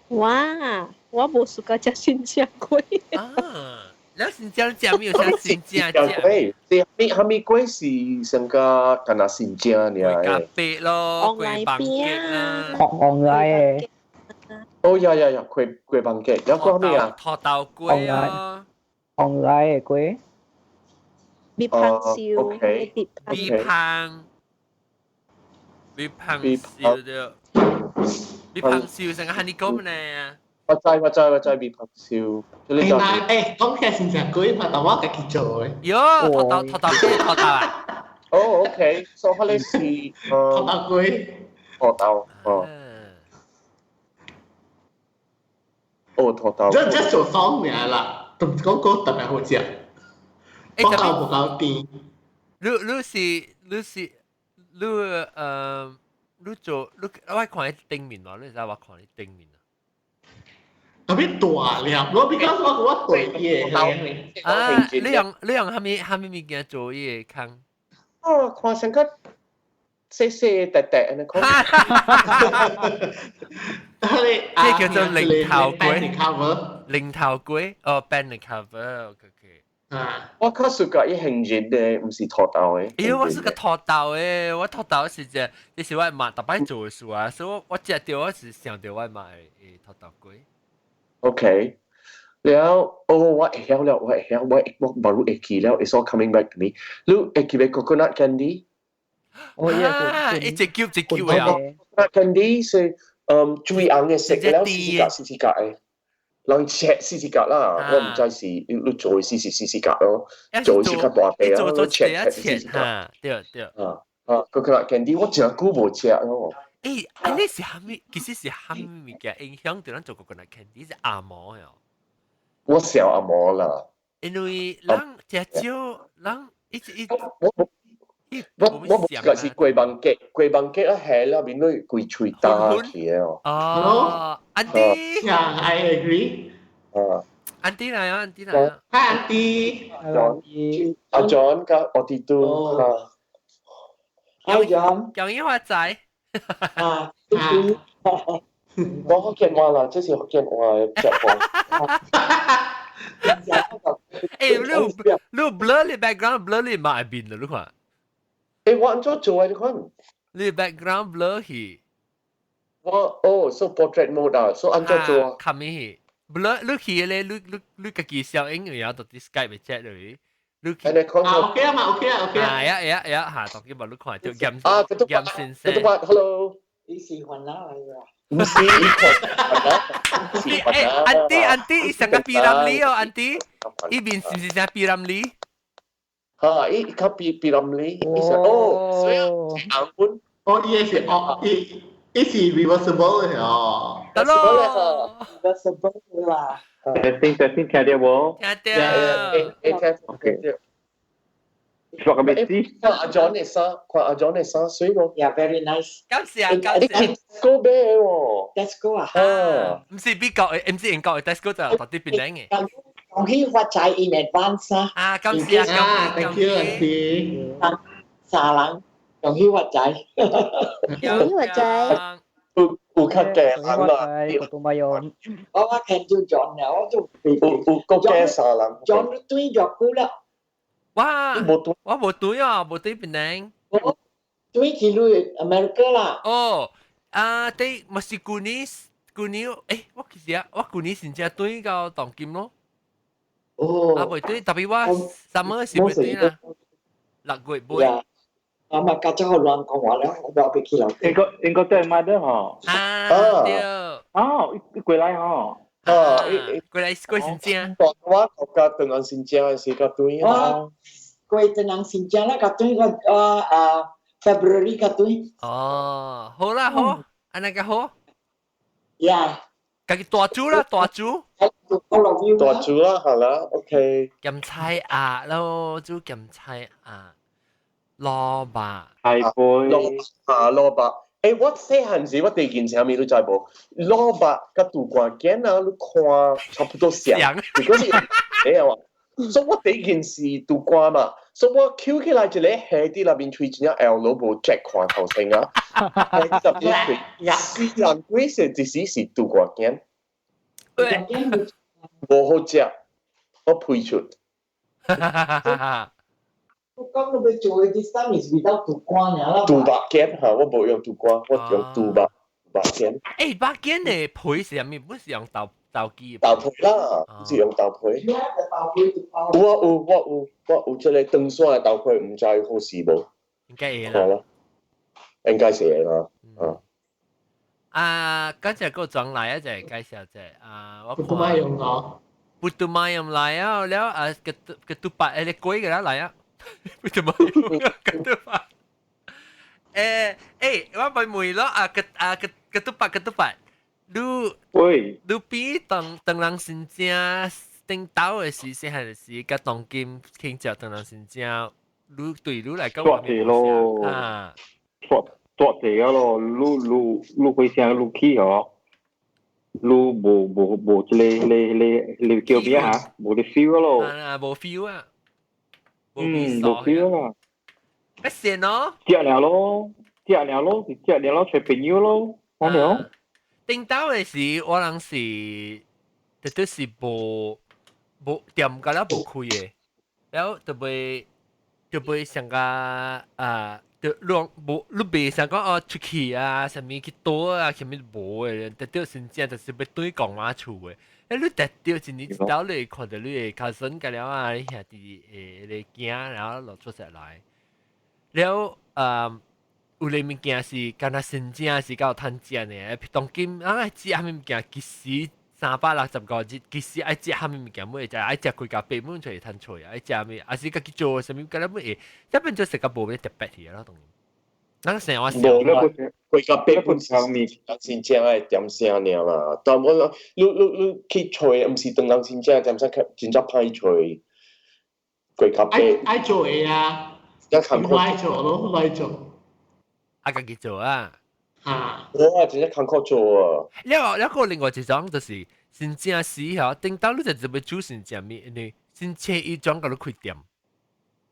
哇，我無自家食新正粿。啊，了新正食沒有啥新正食？粿，這蝦米粿是成個敢若新正爾。咖啡咯，粿飯結啦。黃來的。哦呀呀呀，粿粿飯結，了講咩啊？土豆粿啊。黃來的粿。米香燒，米香，米香燒對，米香燒成個honeycomb呢。我知我知我知米香燒。誒嗱誒，講起來真正貴嘛，但我家己做的。喲，土豆土豆粿土豆啊！哦，OK，所以彼个是土豆粿。土豆，哦。哦，土豆。這這做爽爾啦，都毋是講講特別好食。不夠無夠甜。你是你是你呃，你做你我看你頂面喎，你知我看你頂面啊。特別大粒，我比較我我對伊的。啊，你用蝦米物件做伊个空？哦，看成個細細塊塊按呢款。這叫做零頭粿。零頭粿，哦，pan cover，OK OK。啊，我較喜歡伊杏仁的，毋是土豆的。欸，我是個土豆的，我土豆是只，這是我媽逐擺做的事啊，所以我我食著我是想著我媽的土豆粿。 OK，了，哦，我會曉了，我會曉，我我 baru 會記了，It's all coming back to me。你會記得 coconut candy？哦，一隻叫一隻叫啊！coconut candy 是最紅的色，了四四格四四格的。人切四四格啦，我毋知是你做的四四四四格咯，做的是較大塊啊，切切四四格。對對。啊啊，coconut candy 我真久無食咯。欸，按呢是蝦米？其實是蝦米物件影響著咱做 coconut candy 是紅毛喲。我想紅毛啦。因為人食少，人一直一我我我我無是雞網雞，雞網雞啊下了面內規喙焦去的哦。哦，Auntie。 Yeah, I agree. 啊。 Auntie 來啊，Auntie 來啊。 Hi, Auntie。阿 John 佮我弟弟。 Hi John。恭喜發財。啊。講福建話啦，這是福建話的節目。欸，你 blur 你 background blur 你媽面啦，你看。欸，我按怎做啊？你看。你 background blur 去。我哦，so portrait mode 啊，so 按怎做啊？冚去 blur 你去咧，你你你家己小影然後到啲 Skype 嘅 chat 裏。你去。啊，OK 啊嘛，OK 啊，OK 啊。啊呀呀呀，嚇，當佢嘛你看就嚴啊，嚴先生。佢都話 hello。你是雲南嚟㗎？唔是，伊看欸，Auntie Auntie，伊上個 P. Ramlee 哦，Auntie，伊面是毋是像 P. Ramlee？嚇，伊較 P. P. Ramlee，伊是哦，所以紅本。哦，伊是哦，伊伊是 reversible 的哦。得咯，reversible 啦。 Testing testing 聽到無？聽到。欸欸聽。 OK。說個咩事？看阿 John 的衫，看阿 John 的衫媠無？Yeah, very nice。感謝感謝。 Tesco 買的喎。 Tesco 啊？啊，毋是美國的，毋是英國的 Tesco 就特別檳城的。恭喜發財 in advance 啊！啊，感謝啊，thank you auntie。三人恭喜發財。恭喜發財。有有較濟人啦。我我看到 John 了，我就有有國家三人。 John 對咗久了。哇！我無對啊，無對檳城。我對去你 America 啦。哦，啊，對，嘛是舊年，舊年，欸，我其實啊，我舊年先正對到當今咯。哦。啊，袂對，特別我 summer 是袂對啦，6月尾。啊嘛，家姐好亂講話了，我袂去了。應該應該對媽的吼。啊，對。哦，伊過來吼。啊，過來過新正。我國家轉來新正是較對啊。過轉來新正啦，較對我啊啊 February 較對。哦，好啦好，按呢較好。 Yeah。家己大煮啦，大煮。大煮啦，好啦，OK。鹹菜鴨咯，煮鹹菜鴨，蘿蔔。係杯。蘿蔔，蘿蔔。欸，我細漢時我第一件事啥物你知無？蘿蔔佮杜瓜羹啊，你看差不多像。如果是會啊，所以我第一件事杜瓜嘛，所以我抾起來一個蝦佇內面喙真正會攞無 check 看頭先啊。蝦佇內面喙，雖然鬼是一時是杜瓜羹，無好食，我批出。我講你欲做的 this time is without 杜瓜爾啦。豬肉羹嚇，我無用杜瓜，我用豬肉肉羹。欸，肉羹的皮是啥物？不是用豆豆機？豆皮啦，是用豆皮。有豆皮有啊，有我有我有這個長線的豆皮，毋知好食無？應該會啦。應該是會啦，啊。啊，剛才個轉來啊，就係介紹者啊，我不都買用我，不都買用來啊，了啊，個個都白誒，你鬼個啦來啊，不都買用個都白。誒，我咪問咯，啊個啊個個都白個都白，你喂，你比當當人先正頂斗的時，細漢時，佮當今慶祝當人先正，你對你來講，大濟咯，啊，大大濟啊咯，你你你回聲你去哦，你無無無這個個個個叫咩啊？無個 feel 咯，啊，無 feel 啊，嗯，無 feel 啦。一線咯，食了咯，食了咯，食了咯，揣朋友咯，完了。頂斗的時，我人是，絕對是無無店甲了無開的，了就袂就袂想個啊，就攏無你袂想講哦出去啊，啥物去倒啊，啥物無的，絕對真正就是欲轉講媽厝的。欸，你特著一年一斗，你會看著你的 cousin 甲了啊，你兄弟的的囝，然後落出來來。了，有个物件是敢若真正是較有趁食呢。當今咱愛食啥物物件，其實365日，其實愛食啥物物件，每會食愛食幾家八滿出會趁揣，愛食物，還是家己做啥物，敢若每會，這變做食較無咩特別去咯，當然。咱生活無啦，規家八本是真正愛點聲爾啦。但我諗，你你你去揣，毋是當人真正點聲，真正歹揣。規家八。愛愛做的啊！一坎坷來做咯，來做。啊，家己做啊！啊！哇，真正坎坷做啊！了了，個另外一種就是真正是吼，頂到你就就欲煮真正物，因為先初一轉共你開店，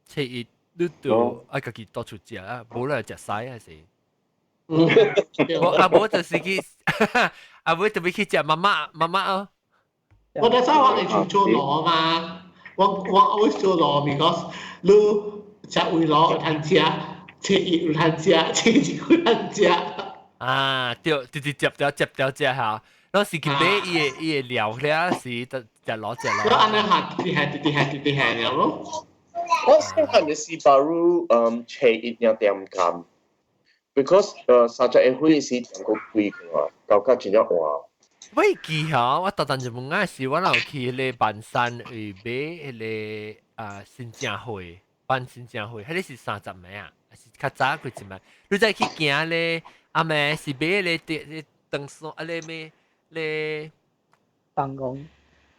初一你就愛家己倒出食啊，無來食屎還是？無啊，無就是去，啊無就欲去食媽媽媽媽哦。我嗰陣我會去做螺嘛，我我 always 做螺，because 你食胃螺有通食，初一有通食，初二有通食。啊，對，直接接掉接掉食嚇，嗰時去買伊个伊个料了是得食螺食螺。我按呢下，直下直直下直直下了咯。我細漢的時 baru 初一爾點工，because 三十一歲時點個貴個，搞到真正晚。我會記吼，我逐陣就問啊，是我若有去彼个萬山去買彼个啊新正會，辦新正會，彼个是30暝啊，還是較早幾一暝？你再去行咧，阿暝是買彼個咧長線啊咧咩咧？燈籠。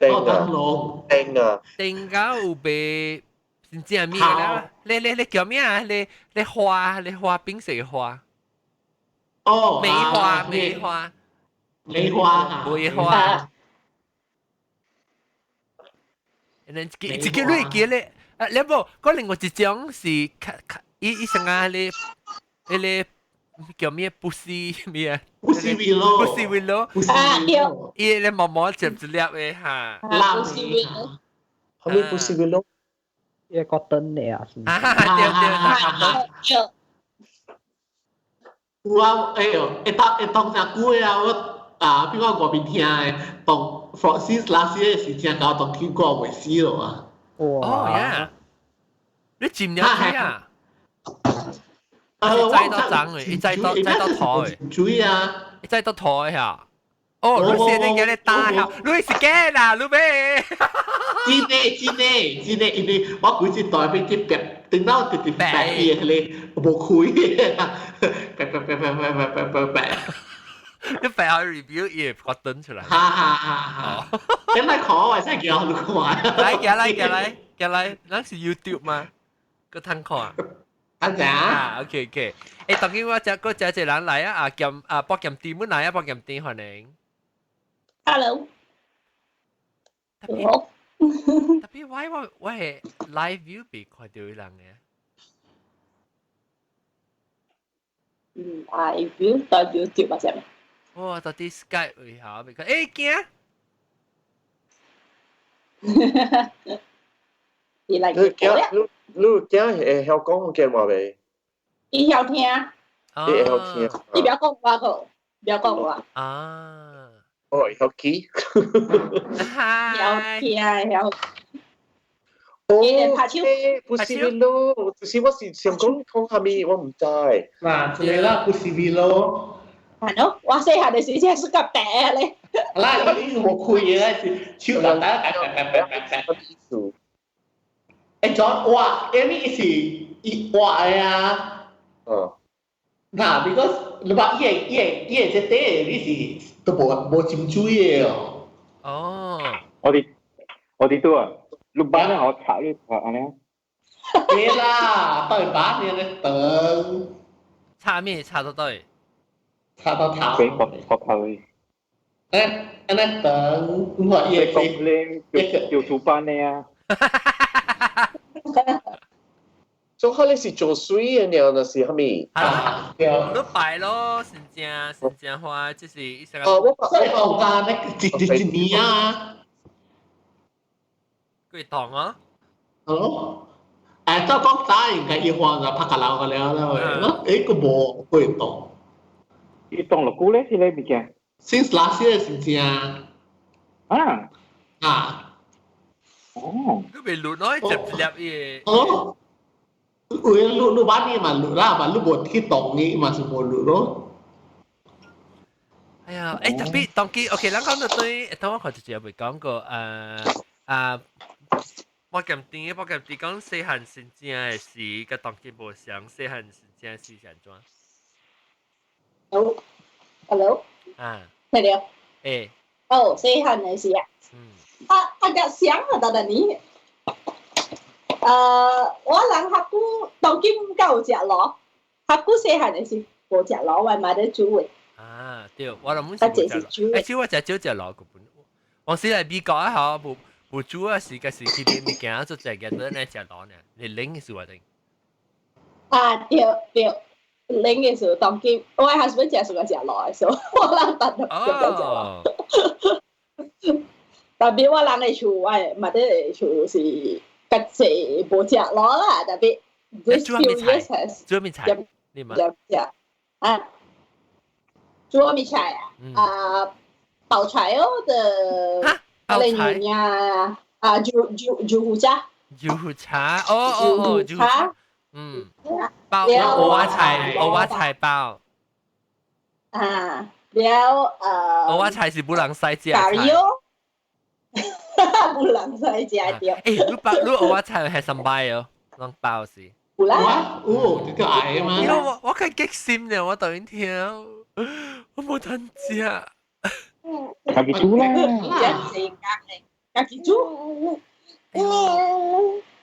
燈籠。燈啊！燈到有賣真正物啦，咧咧咧叫咩啊？咧咧花咧花冰雪花。哦。梅花梅花。梅花梅花。然後一個一個你會記咧，啊，你無，嗰另外一種是較較伊伊成啊咧，彼個叫咩？不是咩啊？不是維咯，不是維咯，啊對，伊咧毛毛接一粒的哈。不是維咯，後面不是維咯，伊個燈的啊，啊對對對。有啊，哎喲，會當會當誠久的啊，我。啊，比如講外面聽的，當 Francis last year 是真𠢕當聽過袂死咯啊！哦呀，你佔了去啊？啊，載到髒的，伊載到載到台的，注意啊！伊載到台嚇。哦，你是你叫你打嚇，你是假啦，你咩？真的真的真的，因為我規隻台邊去白，頂到直直白伊的彼個無開的，白白白白白白白白白。你白下 review 伊會發登出來。哈哈哈！哈，你來看我，真叫你看。來，過來，過來，過來，咱是 YouTube 嗎？閣通看。阿仔。啊，OK OK。欸，當今我遮閣遮一個人來啊，啊兼啊博劍店本來啊博劍店歡迎。 Hello。特別特別我我我係 live view 被看著伊人的。嗯，live view 代表 YouTube 啊，啥物？哇！到底 Skype 為何未看？欸，驚！伊來你驚你你驚會曉講福建話未？伊曉聽。伊會曉聽。伊不要講話個，不要講話。啊。哦，會曉記。曉聽，曉。哦，拍手。不是維咯，就是我是想講講啥物，我毋知。嗱，這個啦，不是維咯。係咯，我細漢嘅時真係個白咧。啦，你冇開嘅，是手大大大大大大大。誒，John，哇，因為是伊畫的啊。嗯。嗱，because 你話伊個伊個伊個這底你是都無無浸水的哦。哦。我哋都啊，你班咧我拆呢個按呢。對啦，對班你咧等。拆咩？拆到對。拆到頭。俾學學頭。誒，按呢等，我伊個咧叫做班呢啊。做可能是做水的呢，那是蝦米？啊，對，都擺咯，新正新正話，就是一成。哦，我所以我講那一一一年啊。幾檔啊？哦，誒，照講早應該一換就拍個樓個了啦，誒，個無幾檔。伊檔落久咧，是咧物件。 Since last year 是正。啊。啊。哦。佢未錄咯，一粒嘢。哦。有影你你捌你嘛錄啦，嘛你無去動伊嘛是無錄咯。哎呀，誒特別當機，OK，咱講到對，頭我看一節未講過，誒啊，我鹹甜，我鹹甜講細漢真正的時，佮當今無相，細漢真正時是按怎？好，Hello，啊，聽到？誒，哦，細漢的時啊，啊啊個想啊，當當你。我人較久當今敢有食螺，較久細漢的時無食螺，我嘛咧煮的。啊，對，我諗本是無食螺，欸，其實我食少食螺個本。往時來美國啊，吼，無無煮啊，時個時去啲物件做食嘅，都來食螺呢，你冷嘅時話定。啊，對對，冷嘅時當今我 husband 食喜歡食螺的，所以我人單獨就食螺。特別我人的厝，我嘛咧厝是。較濟無食螺啦，特別 this few years has 煮咩菜？你嘛？食啊，煮咩菜啊？啊，包菜哦的，包菜啊，啊，煮煮煮糊茶。煮糊茶，哦哦哦，煮茶，嗯，包蚵仔菜，蚵仔菜包。啊，了蚵仔菜是不人使食。咖喱哦。無人使食著。欸，你包你蚵仔菜係三擺哦，攏包是。有啦。有，你個愛嘛？因為我我較激心咧，我突然聽，我無通食。家己煮啦。食自家的，家己煮。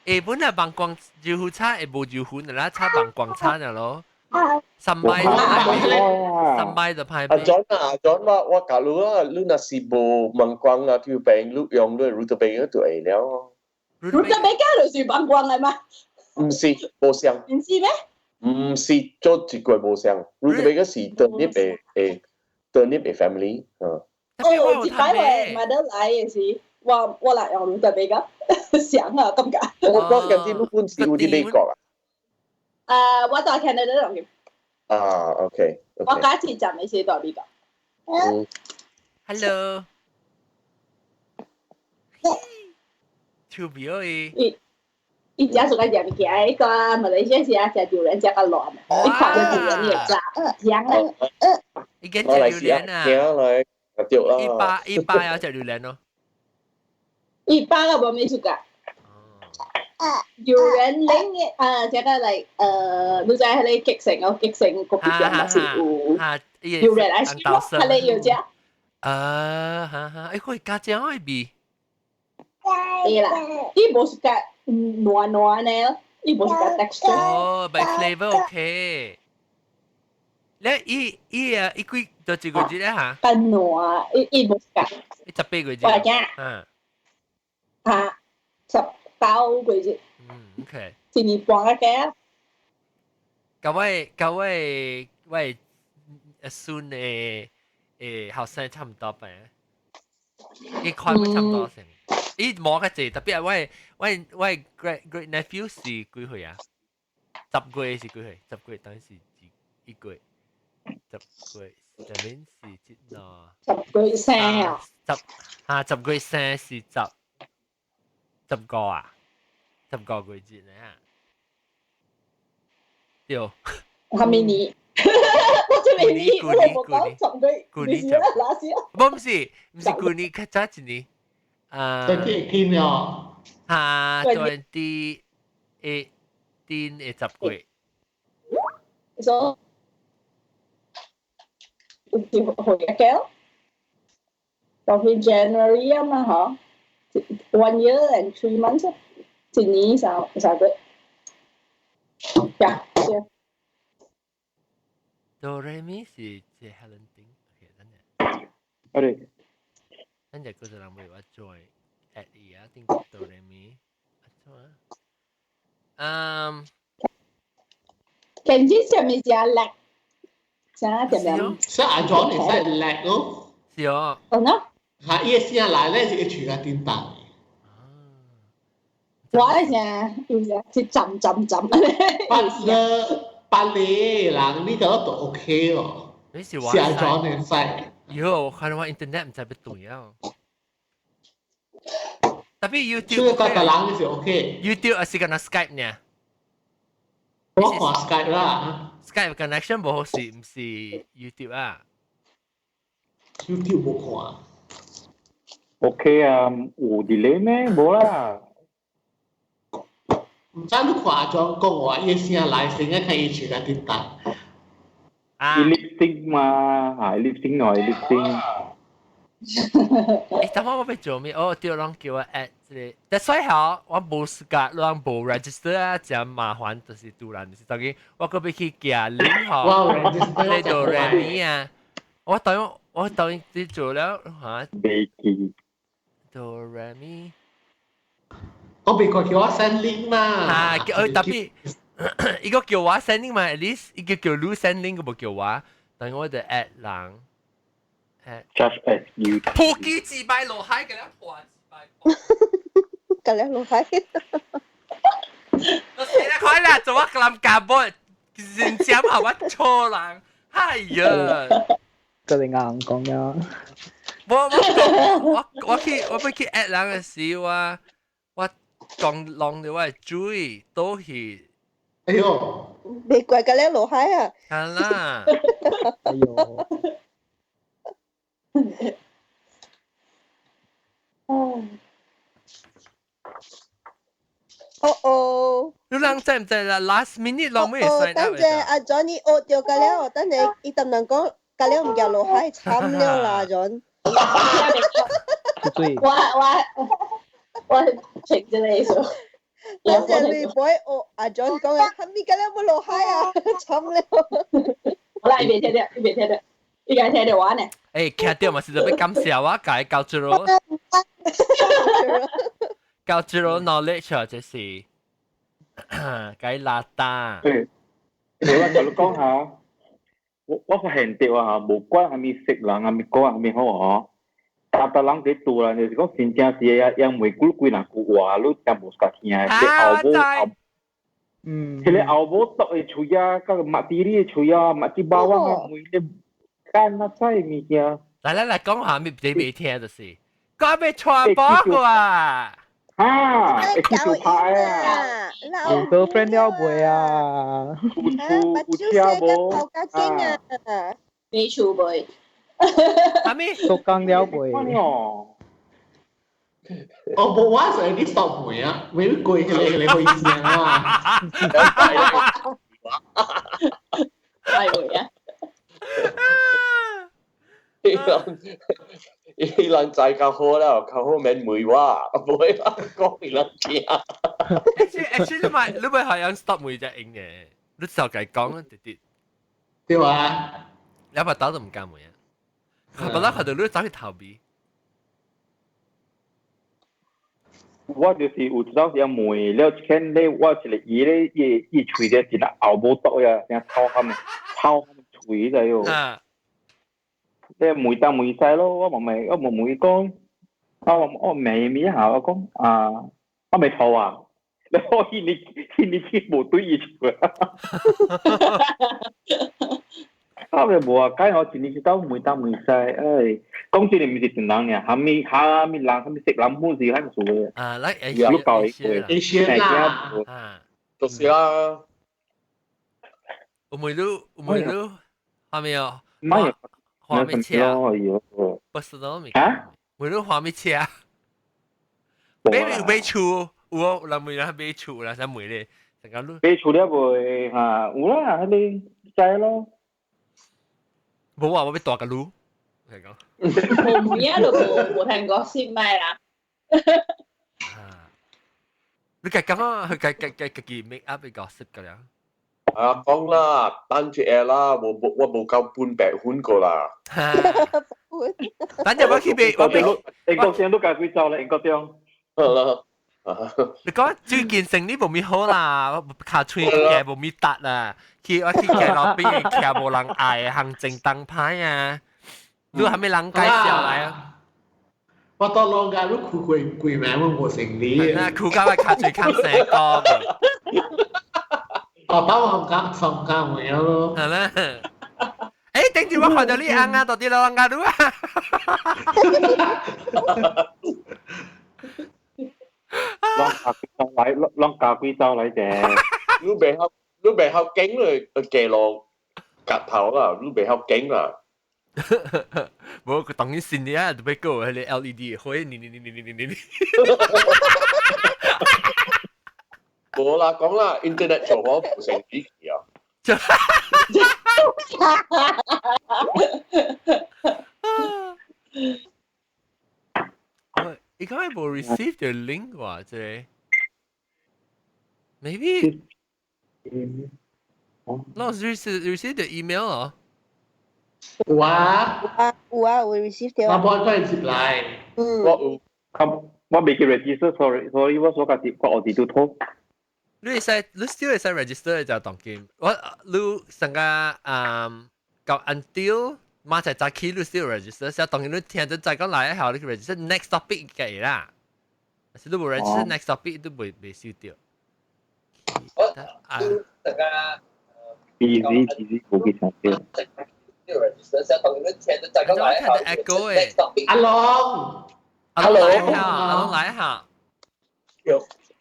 欸，本來網光油糊炒會無油粉的啦，炒網光炒爾咯。三擺三擺就歹。阿 John 啊，阿 John 我我教你啊，你若是無網光啊，就病你用你 rutabaga 就會了。 rutabaga 就是網光的嗎？毋是，無相。毋是咩？毋是做一個無相，rutabaga 是 turnip 的的 turnip 的 family，嗯。哦，一擺我買得來的是，我我來用 rutabaga，想啊，感覺。我我感覺你本是有佇美國啊？啊，我在 Canada 用嘅。啊，OK。我家次站的是在美國。嗯。 Hello。手表伊。伊伊食出來食物件，伊個馬來西亞時啊食榴蓮食較亂，伊看到榴蓮伊會炸，香啊。伊緊食榴蓮啊！來，對啦。一百一百要食榴蓮咯。一百個無咩出噶。榴蓮拎嘅啊，這個嚟你知彼个激成哦，激成國別店嘛是有榴蓮 ice cream 咯，彼个有食。啊哈哈，欸，佢加醬愛味。對啦，伊無是較軟軟的，伊無是較 texture。哦，by flavor OK。咧，伊伊啊，伊幾就一個月咧嚇？較軟，伊伊無是較。伊18個月。我驚。嗯。嚇，19個月。嗯，OK。一年半啊個。甲我甲我我孫的誒後生差唔多吧，伊看差唔多成。伊無較濟，特別係我我我 great great nephew 是幾歲啊？10個月是幾歲？十個月等於是一一個月，十個月這邊是幾喏？十個月生啊？十啊十個月生是十十個啊？10個月節咧啊？對。係咪你？我舊年舊年舊年舊年就拉屎。無，毋是舊年，較早一年。啊。 2018了。啊，2018嘅10月。所以有回嘅，到去 January 啊嘛，嗬，1 year and 3 months，1年3個月。呀，是。 Do re mi 是這 Helen 丁，OK，等陣。我哋。等陣嗰陣人會話 join at 伊啊，定 do re mi，啊，嗯。近子上面是阿叻，啥點樣？所以阿 John 會使叻咯。是哦。哦喏。嚇！伊個聲來咧是一喙較叮當。我咧聲有聲是浸浸浸。八個八個人，你覺得都 OK 咯？你是是阿 John 會使。喲，我看到我 internet 毋知欲斷啊。Tapi YouTube 所以個人是 OK。 YouTube 還是干焦 Skype 呢？我看 Skype 啦。 Skype connection 無好是毋是 YouTube 啊？YouTube 無看。 OK 啊，有 delay 咩？無啦。毋知你看阿莊講話，伊聲來聲啊，看伊喙較叮當。伊 lip sync 嘛，啊 lip sync 喏，lip sync。欸，等我欲做咩？哦，對，人叫我 add 這個，但所以吼，我無時間，攏無 register 啊，真麻煩，就是突然就是當然，我閣欲去寄 link 吼，你 do re mi 啊，我當你做了嚇。未記。 Do re mi。我別個叫我 send link 嘛。啊，叫 tapi 伊個叫我 send link 嘛，at least 伊個叫你 send link，佢無叫我，但我就 add 人。 Just as you。破機自擺落海，給你破自擺。給你落海。我死啦！快啦，做我林家波，認真係我錯人，哎呀！佢哋硬講呀。我我我我去我欲去 add 人嘅時，我講弄到我嘅嘴都去。哎喲！你怪佢你落海啊！係啦。哎喲！哦哦！你人知唔知啦？Last minute 攏未 sign 等陣阿 Johnny 學掉個了，等陣伊同人講，個了毋驚落海慘了啦，John。我停咗你數。等陣你唔會學阿 John 講嘅，係咪個了無落海啊？慘了。好啦，伊袂聽到，伊袂聽到，伊該聽到我呢。欸，聽到嘛是特別感謝我，共伊 cultural knowledge 啊，這是共伊拉打。對，我同你講下，我發現到啊，無管啥物色人，啥物歌，啥物好嗬，逐逐人佇厝啦，就是講真正是啊，因為幾幾兩句話，你真無相聽的。後母後，嗯，彼个後母剁的喙啊，佮馬蒂哩的喙啊，馬蒂巴灣啊，每個干那菜物件。來來來，講下咪你未聽就是，講欲傳播過啊！啊，會去做派啊！有 girlfriend 了未啊？有厝有車無？啊！沒厝未？阿咪？做工了未？哦，無我是你 stop 未啊？未過彼個彼個意思啊？係未啊？伊人伊人知較好了，較好免問我，無會講伊人聽。 Actually，你咪係用 stop 每隻應嘅，你就計講直直。對啊。你把刀都唔敢問啊！本來看到你走去逃避。我就是有一當時問了，見咧我一個伊咧伊伊喙咧真係後母毒呀，真臭喊臭喊喙在喲。你問東問西咯，我嘛問我嘛問伊講，我問伊物下，我講啊，我未錯啊，你我彼年去無對伊出啊。我咪無啊，解我一年一到問東問西，哎，講真的毋是一人爾，啥物啥物人，啥物色人本是遐數的。啊，來，你教伊，會啦，啊，就是啦。有問你，有問你，看沒有？唔係，看咩車？不是咯，物件。為咗看咩車？買買厝有哦，人問人買厝啦，啥問咧？成個你買厝了未？嚇，有啦，彼個知咯。無啊，我欲大個路。係講。無物啊，都無無聽過先買啦。你計講啊，佢計計計家己 make up 嘅 gossip 㗎啦。啊，講啦，等住下啦，我無我無夠半百分過啦。等陣我去買，我買。英國中都加幾走啦，英國中。好啦。你講最近生意無咪好啦，卡喙嘅無咪達啦，去我去街路邊徛無人愛行政燈牌啊，你係咪人介紹來啊？我到老家都苦過鬼名，我無成理。啊，苦到我卡喙康生個。哦，包我家上家沒有咯。係啦。誒，頂住我看到你紅啊，到底老人家女啊？攏家幾走來，攏家幾走來者。你袂曉，你袂曉經咧，街路夾頭啦，你袂曉經啦。無，佢當然新的啊，特別個彼個 LED 火，你你你你你你你。無啦，講啦，internet 做好唔成機器啊。伊講係無 receive 到 link 喎，這個 maybe no receive the email 哦。有啊，有啊，有啊，有 receive 到。我無可以接來。嗯。我有。我未去 register，sorry，所以我所家己我學字都錯。你會使，你 still 會使 register 就當今。我你成個嗯，到 until 馬仔早起你 still register，所以當然你聽到再講來一下，你去 register next topic 嘅啦。是你無 register next topic 都未未收到。我啊，大家 busy busy 冇去參加。 echo 誒。阿龍，阿龍來下，阿龍來下。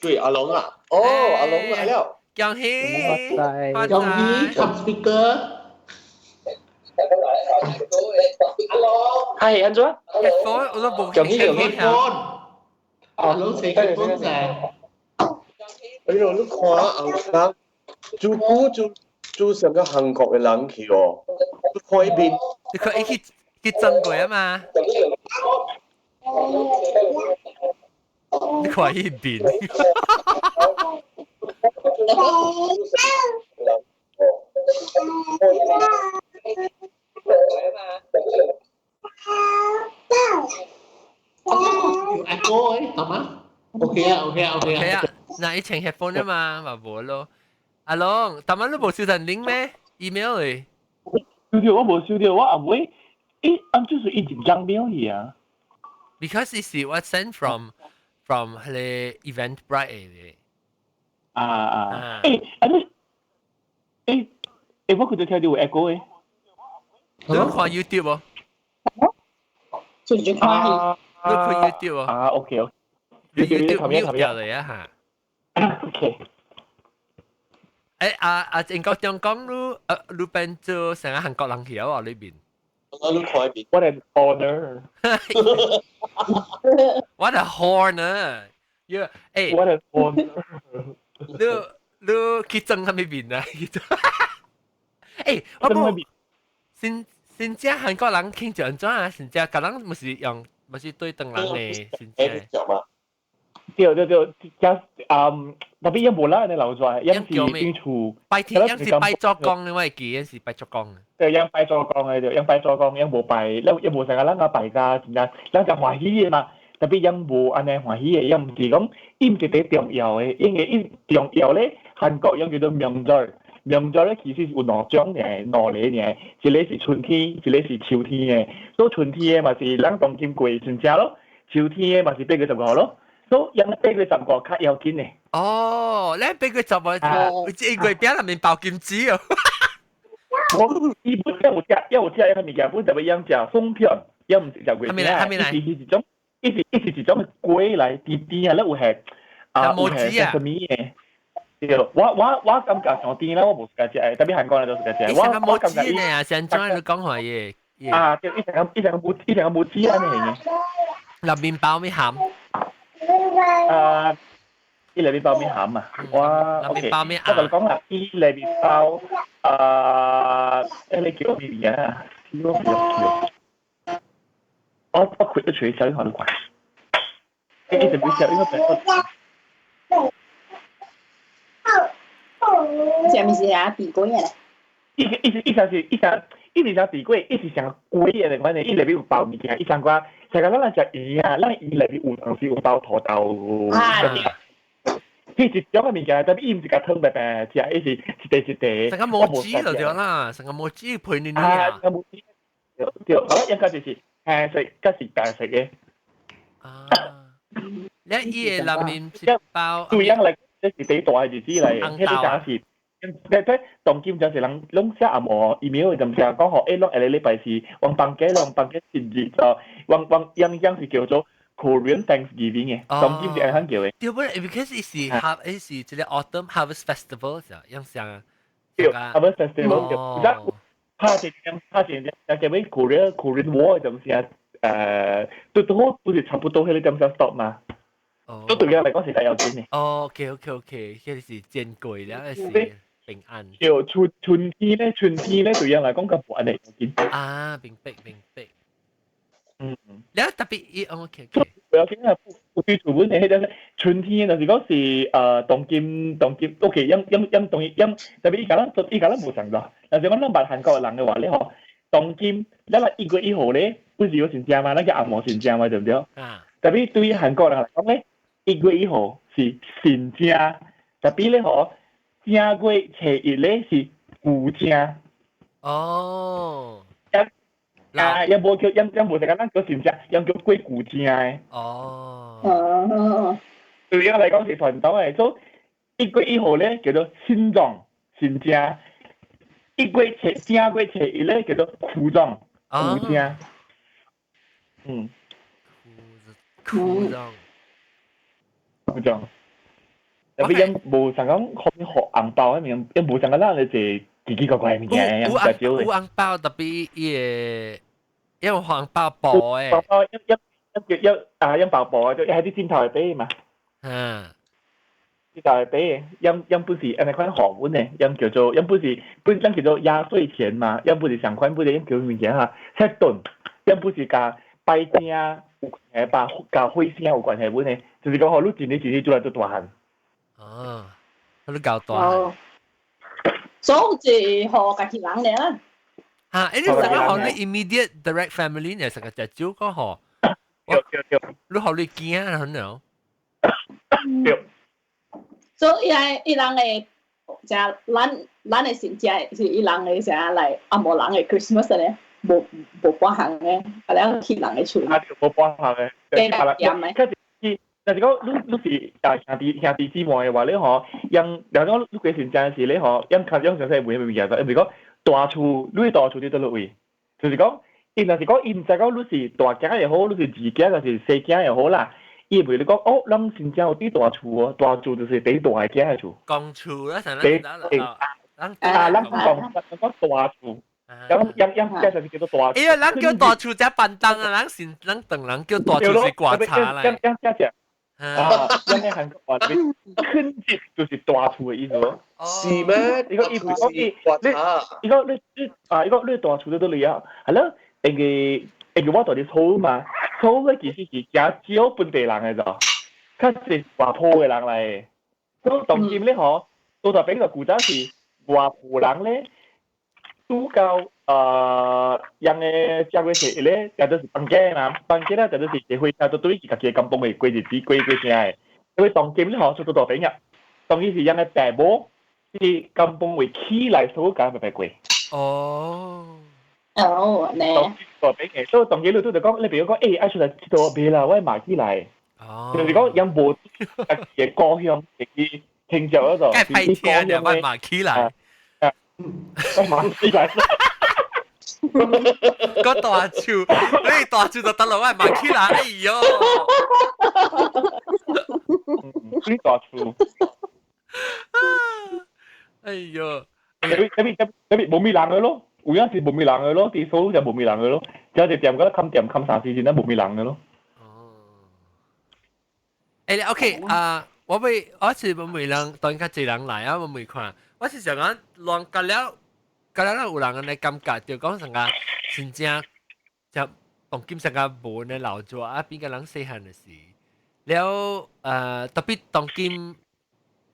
對，阿龍啊，哦，阿龍來了。恭喜，恭喜，come speaker。阿龍，係安怎？ headphone 我都冇恭喜恭喜 headphone。阿龍請 headphone 者。哎呦，你看阿龍，做古做做成個韓國嘅人去哦，你看伊面，你看伊去去爭過啊嘛。你看伊面。有 echo 誒，得嗎？OK 啊，OK 啊，OK 啊。嗱，以前 headphone 啊嘛，嘛無咯。阿龍，頭晚你無收到 link 咩？email 嚟？收到，我無收到，我阿妹，咦，按就是一直講秒去啊。 Because 是我 send from 彼個 Eventbrite 的。啊啊！誒，啊你，誒，誒，我佢就聽到有 echo 誒。你看 YouTube 無？就就看。你看 YouTube 無？啊，OK OK。 YouTube mute 掉嚟啊嚇。 OK。誒啊啊！英國中講你，你變做成個韓國人去啊？裏邊。我你看邊。 What an honor！ What a honor！Yeah，誒。 What an honor！你你去爭係咪面啊？誒，我冇。先先正韓國人傾就安怎啊？先正，個人毋是用，毋是對當人的先正。對對對，加嗯，特別伊無啦，你留在，伊是變厝。拜天，伊是拜祖公，我會記，伊是拜祖公。對，伊拜祖公的對，伊拜祖公，伊無拜，伊伊無成個咱個拜家真正，咱就歡喜的嘛。特別伊無按呢歡喜的，伊毋是講，伊毋是第重要的，因為伊重要咧，韓國伊叫做명절。명절咧其實是有兩種嘅，兩個爾，一個是春天，一個是秋天的。所以春天的嘛是咱當今過春節咯，秋天的嘛是8月15咯。所以8月15較要緊的。哦，咱8月15，這月餅內面包金紙哦。我伊本身有食，有食一個物件，本特別樣食鬆片，伊毋是食月餅，伊是一種，伊是伊是一種粿來，甜甜啊，咧有係啊，有係什物的？對，我感覺上甜啦，我無 suka 食的，特別韓國人都 suka 食。我感覺伊啊，上怎你講話嘢？啊，對，伊成個伊成個無伊成個無籽按呢嘅。內麵包咩餡？啊，伊內麵包咩餡啊？我 OK，我同你講啦，伊內麵包啊，你叫咩名啊？我唔叫。我開得出嚟，小英好你看。伊就比小英個白。啥物事啊？地瓜啊？伊伊伊啥是伊啥？伊是啥地瓜？伊是像粿的款的，伊內面有包物件，伊像個像個咱人食魚啊，咱魚內面有當時有包土豆。啊。伊是種個物件，但伊毋是共湯白白食，伊是一塊一塊。成個毛子就對啦，成個毛子配你啊。成個毛子，對對，好啦，應該就是青色，佮是白色的。啊。你伊個內面是包。對樣來，這是第大的日子來，彼個正是。你睇當今就是人攏寫暗暝 email 就毋是講吼，欸，攏下個禮拜是往放假，攏放假節日就往往樣樣是叫做 Korean Thanksgiving 嘅，當今是按樣叫的。對不？because 伊是 har 伊是這個 Autumn Harvest Festival 是樣像啊。對，Harvest Festival 對。而且拍一點拍一點，就叫咩 Korean War 就毋是啊？都都好，都是差不多彼個點先 stop 嘛。都對我來講是較要緊的。哦，OK OK OK，彼個是珍貴了，是。平安。對，春天咧，春天咧，對人來講較無按呢要緊。啊，明白明白。嗯。了特別伊，OK。不要緊啊，有對厝本的彼個春天，就是講是當今，OK，因因因當因特別伊共咱伊共咱無仝咯。若是講咱捌韓國人的話咧吼，當今咱來1月1號咧，不是有神正嘛？咱叫紅毛神正嘛，對毋對？啊。特別對於韓國人來講咧，一月一號是神正，特別咧吼。正月初一咧是舊正。哦。啊，也無叫，也也無是講咱叫神正，也叫過舊正的。哦。哦。對我來講是傳統的，所以1月1號咧叫做新壯新正，一月初正月初一咧叫做舊壯舊正。嗯。舊壯。舊壯。特別𪜶無想講可以予紅包彼物件，𪜶無想講咱咧坐奇奇怪怪物件，有有紅包特別伊個，因為紅包薄的。紅包一一一叫一啊，𪜶包薄的，就係啲尖頭會俾嘛。嗯。尖頭會俾，𪜶𪜶不是按呢款予阮的，𪜶叫做𪜶不是不咱叫做壓歲錢嘛，𪜶不是上款，不是𪜶叫物件哈，七頓，𪜶不是共拜正有關係吧，共火星有關係阮的，就是講吼，你一年一年出來做大漢。哦，你夠大。哦，所以是予家己人咧啦。嚇，你成個予你 immediate direct family，你成個隻少個予。對對對。你予你囝很了。對。所以伊人的，啥咱的神正是伊人的啥來紅毛人的 Christmas 咧，無無半項的，啊了去人的厝。啊，無半項的。加點的。若是講你你是啊兄弟姊妹的話，你吼，𪜶若講你過神正時，你吼，𪜶較𪜶詳細問彼物件，因為講大厝，你大厝佇佗位？就是講，伊若是講伊毋知講你是大囝也好，你是二囝還是細囝也好啦，伊會你講哦，咱新正有佇大厝哦，大厝就是第大个囝的厝。公厝啦，啥咱啊，咱講咱講大厝。咁樣樣這就是叫做大。哎呀，咱叫大厝才便當啊，咱是咱唐人叫大厝是棺材來。樣樣這隻。啊，因為韓國話큰 집就是大厝的意思咯。是咩？伊個伊講伊你，伊講你你啊，伊講你大厝佇佗裡啊？係咯，因為因為我住佇首爾嘛，首爾其實是誠少本地人的咋，較濟外埔的人來的。所以當今咧吼，倒大邊個古早是外埔人咧，拄到𪜶的正月初一咧，也都是放假嘛，放假咧就都是坐火車都對去家己的甘榜的過日子過過啥的。因為當今咧吼，出到大邊啊，當今是𪜶的爸母去甘榜位起來所共白白過。哦。哦，呢。大邊的，所以當今你拄就講，你比如講，欸，愛出來𨑨迌袂啦，我愛馬起來。哦。就是講，𪜶無家己的故鄉去聽著嗰度。該歹聽的，我馬起來。我馬起來。個大樹，你大樹就得落，我馬起來，哎喲！你大樹。哎呦，特別特別特別無咩人嘅咯，有影是無咩人嘅咯，啲數就無咩人嘅咯，有一店嗰個冚店冚三四時都無咩人嘅咯。哦。誒，OK 啊，我會我是無每人當較濟人來啊，我未看，我是想講亂隔了，隔了有人按呢感覺，就講成個真正就當今成個無呢老做啊，變個人細漢的時，了特別當今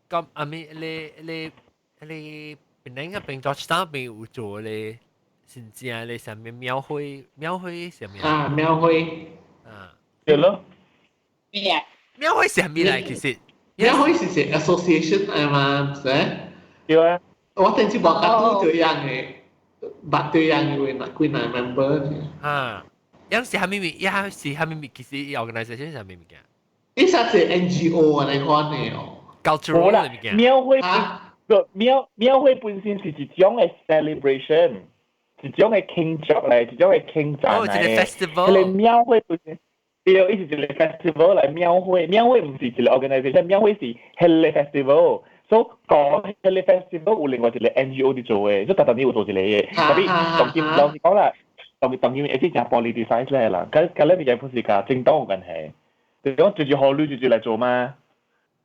咁阿咪你你你檳城嗰邊 Georgetown 邊有做咧，真正咧啥物廟會廟會啥物啊？廟會啊，對咯。咩啊？廟會是啥物來？其實廟會是是 association 嚟嘛，是？對啊。我頂次無甲拄這樣嘅，捌這樣嘅話，幾若 member。啊，樣是啥物物？樣是啥物物？其實 organisation 是啥物物件？呢啥是 NGO 嚟款嘅哦。 cultural 嘅物件。廟會個廟廟會本身是一種嘅 celebration，一種嘅慶祝嚟，一種嘅慶祝嚟。哦，一個 festival。個廟會本身，對，伊是一個 festival 嚟廟會，廟會毋是一個 organisation，廟會是彼個 festival。所以講彼個 festival 有另外一個 NGO 佇做嘅，所以逐逐年有做一個嘅。特別當今老實講啦，當當今會是誠 politicize 咧啦，佮佮咧物件不是佮政黨有關係，就講直接予鐳直接來做嘛。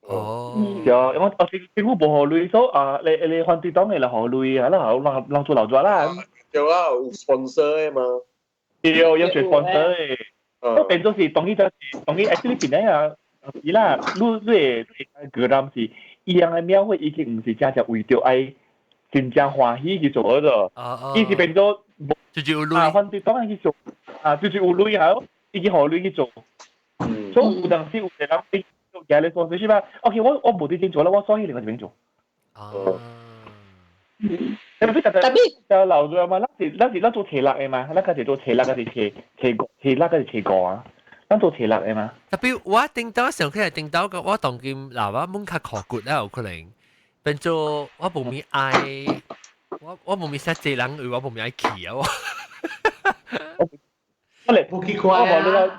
哦，對，因為哦政府無予鐳，所以啊，你你反對黨嘅來予鐳啊，啦，人人做老做啦。對啦，有 sponsor 嘅嘛。對，有做 sponsor 嘅。都變做是當伊就是當伊 actually 變咧啊，是啦，你你會個人是，伊樣嘅廟會已經毋是真正為著愛真正歡喜去做嗰個，伊是變做就是有鐳啊，反對黨去做，啊，就是有鐳下，已經予鐳去做。所以有當時有個人做嘅你說是吧？OK，我我無佇這做啦，我所以另外一邊做。哦。特別特別就留住嘛，咱是咱是咱做體力的嘛，咱家是做體力，還是體體體力還是體個啊？咱做體力的嘛。特別我頂到上起來頂到個，我當今嗱我懵較考骨咧有可能，變做我無咪愛，我我無咪識濟人，為我無咪愛去啊我。我嚟冇去看我無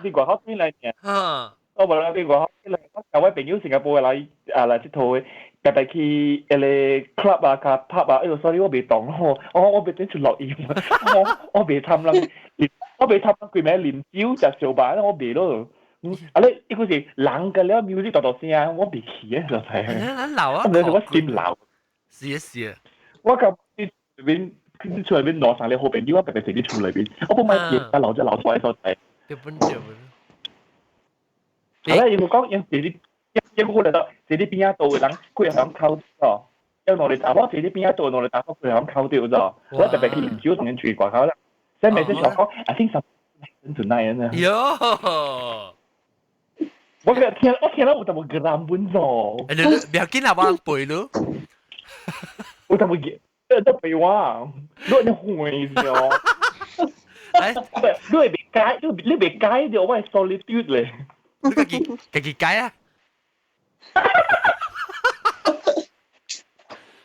你你外口邊來嘅。我無你外口邊來，我我朋友新加坡的來啊來佚佗的。特別去彼个 club 啊，佮 pub 啊，哎喲，sorry，我袂當咯，我我袂等出落音，我我袂參人，我袂參人規暝啉酒食燒肉，我袂咯。啊你，伊個是人個了 music 大大聲，我袂去啊，就係。老啊！我心老。是啊是啊。我甲你邊去厝內面兩三個好朋友，我特別坐佇厝內面，我不買嘢，啊留咗留出來所在。對本對本。係啦，因為講因為你。一個嚟到，坐佇邊仔度的人，佢會響扣咗，有兩個查某坐佇邊仔度，兩個查某佢會響扣掉咗。我特別去啉酒，同𪜶出去外口啦。所以每次想講，I think something tonight 啊。喲！我聽我聽到有淡薄格蘭本咗。你不要緊啦，我背咯。有淡薄格，都背我，你你會咗。哎，你會袂解，你你袂解著我的 solitude 咧。你家己家己解啊！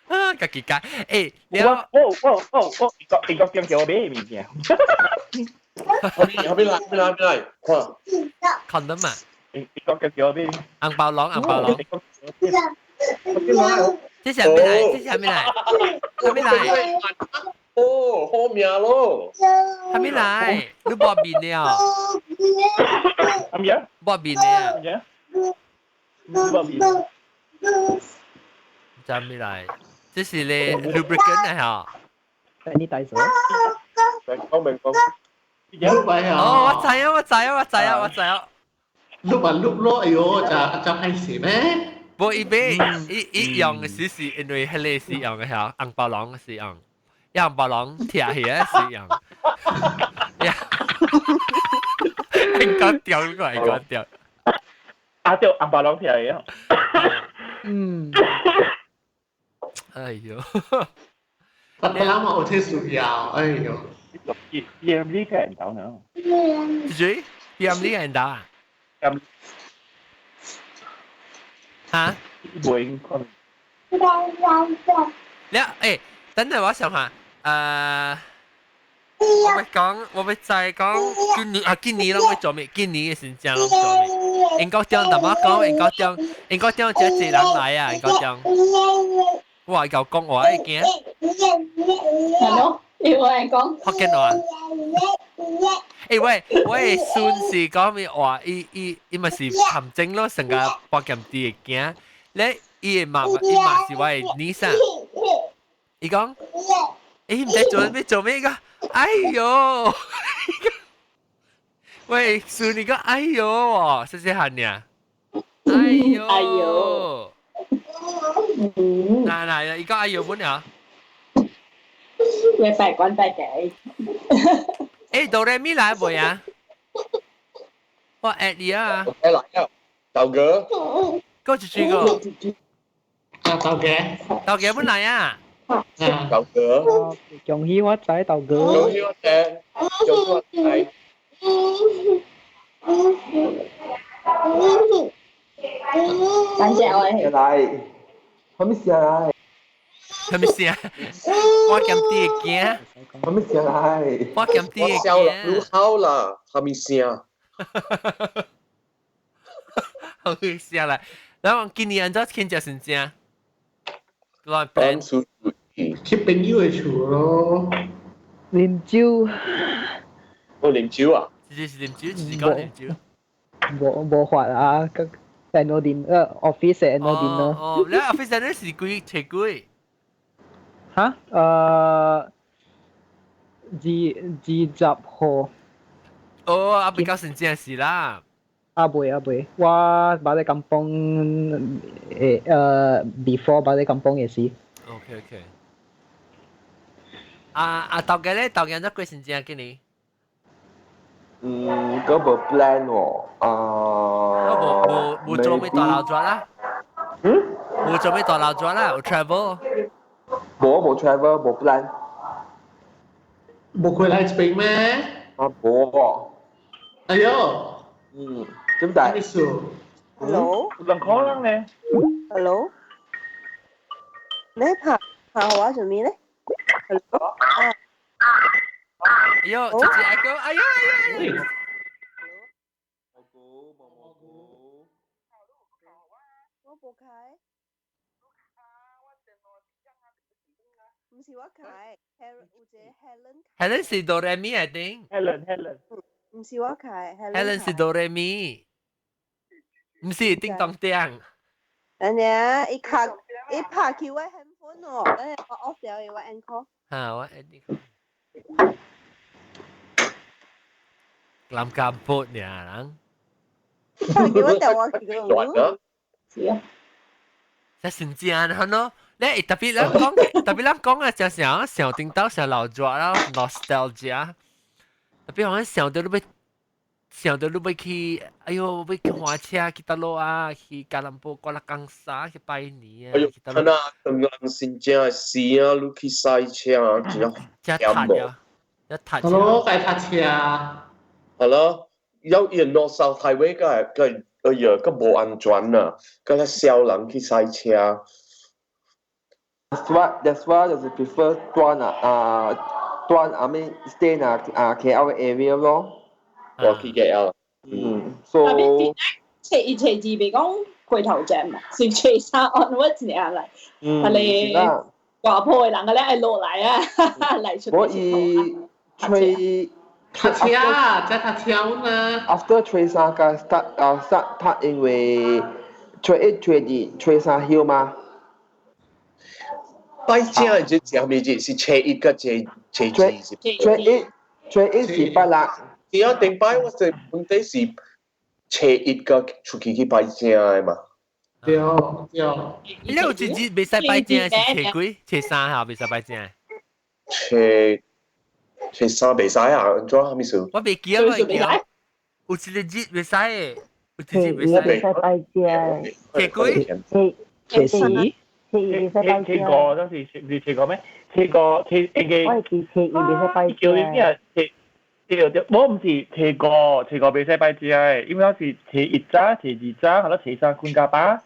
啊，家己解，欸，我我我我我英國英國店叫我買物件。後邊後邊來，後邊來，後邊來，看。看得嘛？英國叫我買。紅包龍，紅包龍。這是啥物來？這是啥物來？啥物來？哦，好命咯！啥物來？你抹面了？啥物啊？抹面了？抹面。啥物來？這是咧 lubricant 啊！嗬。你帶水。明講明講。哦，我知啊，我知啊，我知啊，我知啊。碌啊碌咯，哎喲，就就歹勢咩？無伊買伊伊用的是是因為彼个是用的嚇，紅包龍是用，伊紅包龍拆起來是用。呀，應該掉過來，應該掉。啊對，紅包龍拆的。嗯。哎呦，特別啱我聽需要，哎呦。 B M D 嘅人走呢？誰？B M D 嘅人走啊？嚇？袂可能。了，欸，等陣我想下，我欲講，我欲再講，今年啊，今年攏欲做咩？今年的時陣攏做咩？英國中淡薄講，英國中，英國中這濟人來啊，英國中。我係夠講話會驚。係咯，你話人講。福建話。欸喂，我的孫是講咩話？伊伊伊嘛是陷阱咯，成個百劍啲會驚。咧，伊的媽媽，伊嘛是我的niece 啊。伊講，欸，毋知做咩做咩個？哎喲！喂，孫你講，哎喲，細細漢爾。哎喲！哎喲！嗱嗱，伊講哎喲本啊。你拜關拜嘅。欸，哆來咪來未啊？我 add 你啊。欸來啊，豆哥。嗰一句個。啊，豆哥。豆哥本來啊。豆哥。恭喜發財，豆哥。恭喜發財，恭喜發財。等陣我嚟。來，啥物聲來？啥物聲？我兼啲會驚。啥物聲來？我兼啲會驚。你好啦，啥物聲？好聲來。然後今年按怎慶祝先正？來 plan。去朋友的厝咯。啉酒。哦，啉酒啊？是是啉酒，是講啉酒。無無法啊，個 annual dinner office annual dinner。哦，你 office annual 是幾初幾？哈？20號。哦，啊，比較先正是啦。啊未啊未，我捌咧甘榜誒before 捌咧甘榜嘅事。 OK OK。啊啊，豆家咧，豆家怎過先正今年？嗯，嗰無 plan 喎，啊。無無無做咩大鬧轉啦？嗯？無做咩大鬧轉啦？有 travel？無無 travel 無 plan。無過來這邊咩？啊無喎。哎喲。嗯，點解？咩事？Hello。人可能咧。 Hello。你拍拍我做咩咧？Hello。哎喲，姐姐阿哥，哎喲哎喲。我無開。毋是我開，有一個 Helen。 Helen 是哆來咪，I think。 Helen Helen。毋是我開，Helen 是哆來咪，毋是叮當叮。等下，伊卡伊拍去我 handphone 哦，等下我 off 掉伊，我按 call。嚇，我按呢個。南加坡呢人。拍去我電話去個。是啊。這真正係咯，你特別咱講，特別咱講啊，就想想頂到想老熱啦，nostalgia。特別我想到你欲，想到你欲去，哎喲，欲去換車去佗落啊，去吉隆坡、瓜拉岡沙去拜年啊。哎喲，看啊，當人新正的時啊，你去賽車，真正真踢啊，一踢。係咯，該踢車。係咯，有伊 North South Highway 個個，哎呀，個無安全啊，個較少人去賽車。 That's why 就是 prefer 住啊啊住 I mean stay 啊啊 KL area 咯。我去 KL。嗯，so 初一初二袂講過頭站嘛，是初三 onwards 爾來。嗯，啊你大埔的人個咧愛落來啊，來出。我伊初讀車啊，在讀車嘛。 After 初三個 start 啊 start 讀，因為初一、初二、初三休嘛。拜正的這啥物日是初一佮初初二是？初一初一是拜六。是啊，頂擺我這本底是初一佮出去去拜正的嘛。對對。你有一日袂使拜正是初幾？初三哈袂使拜正。初初三袂使啊？按怎啥物事？我袂記啊，我袂記啊。有一個日袂使的，有一日袂使。袂使拜正。初幾？初初四。初二袂使拜正。初五都是唔是初五咩？初五初應該。我係記初二袂使拜正。叫你咩啊？初對對，我毋是初五，初五袂使拜正的，因為我是初一早、初二早，或者初三睏甲飽。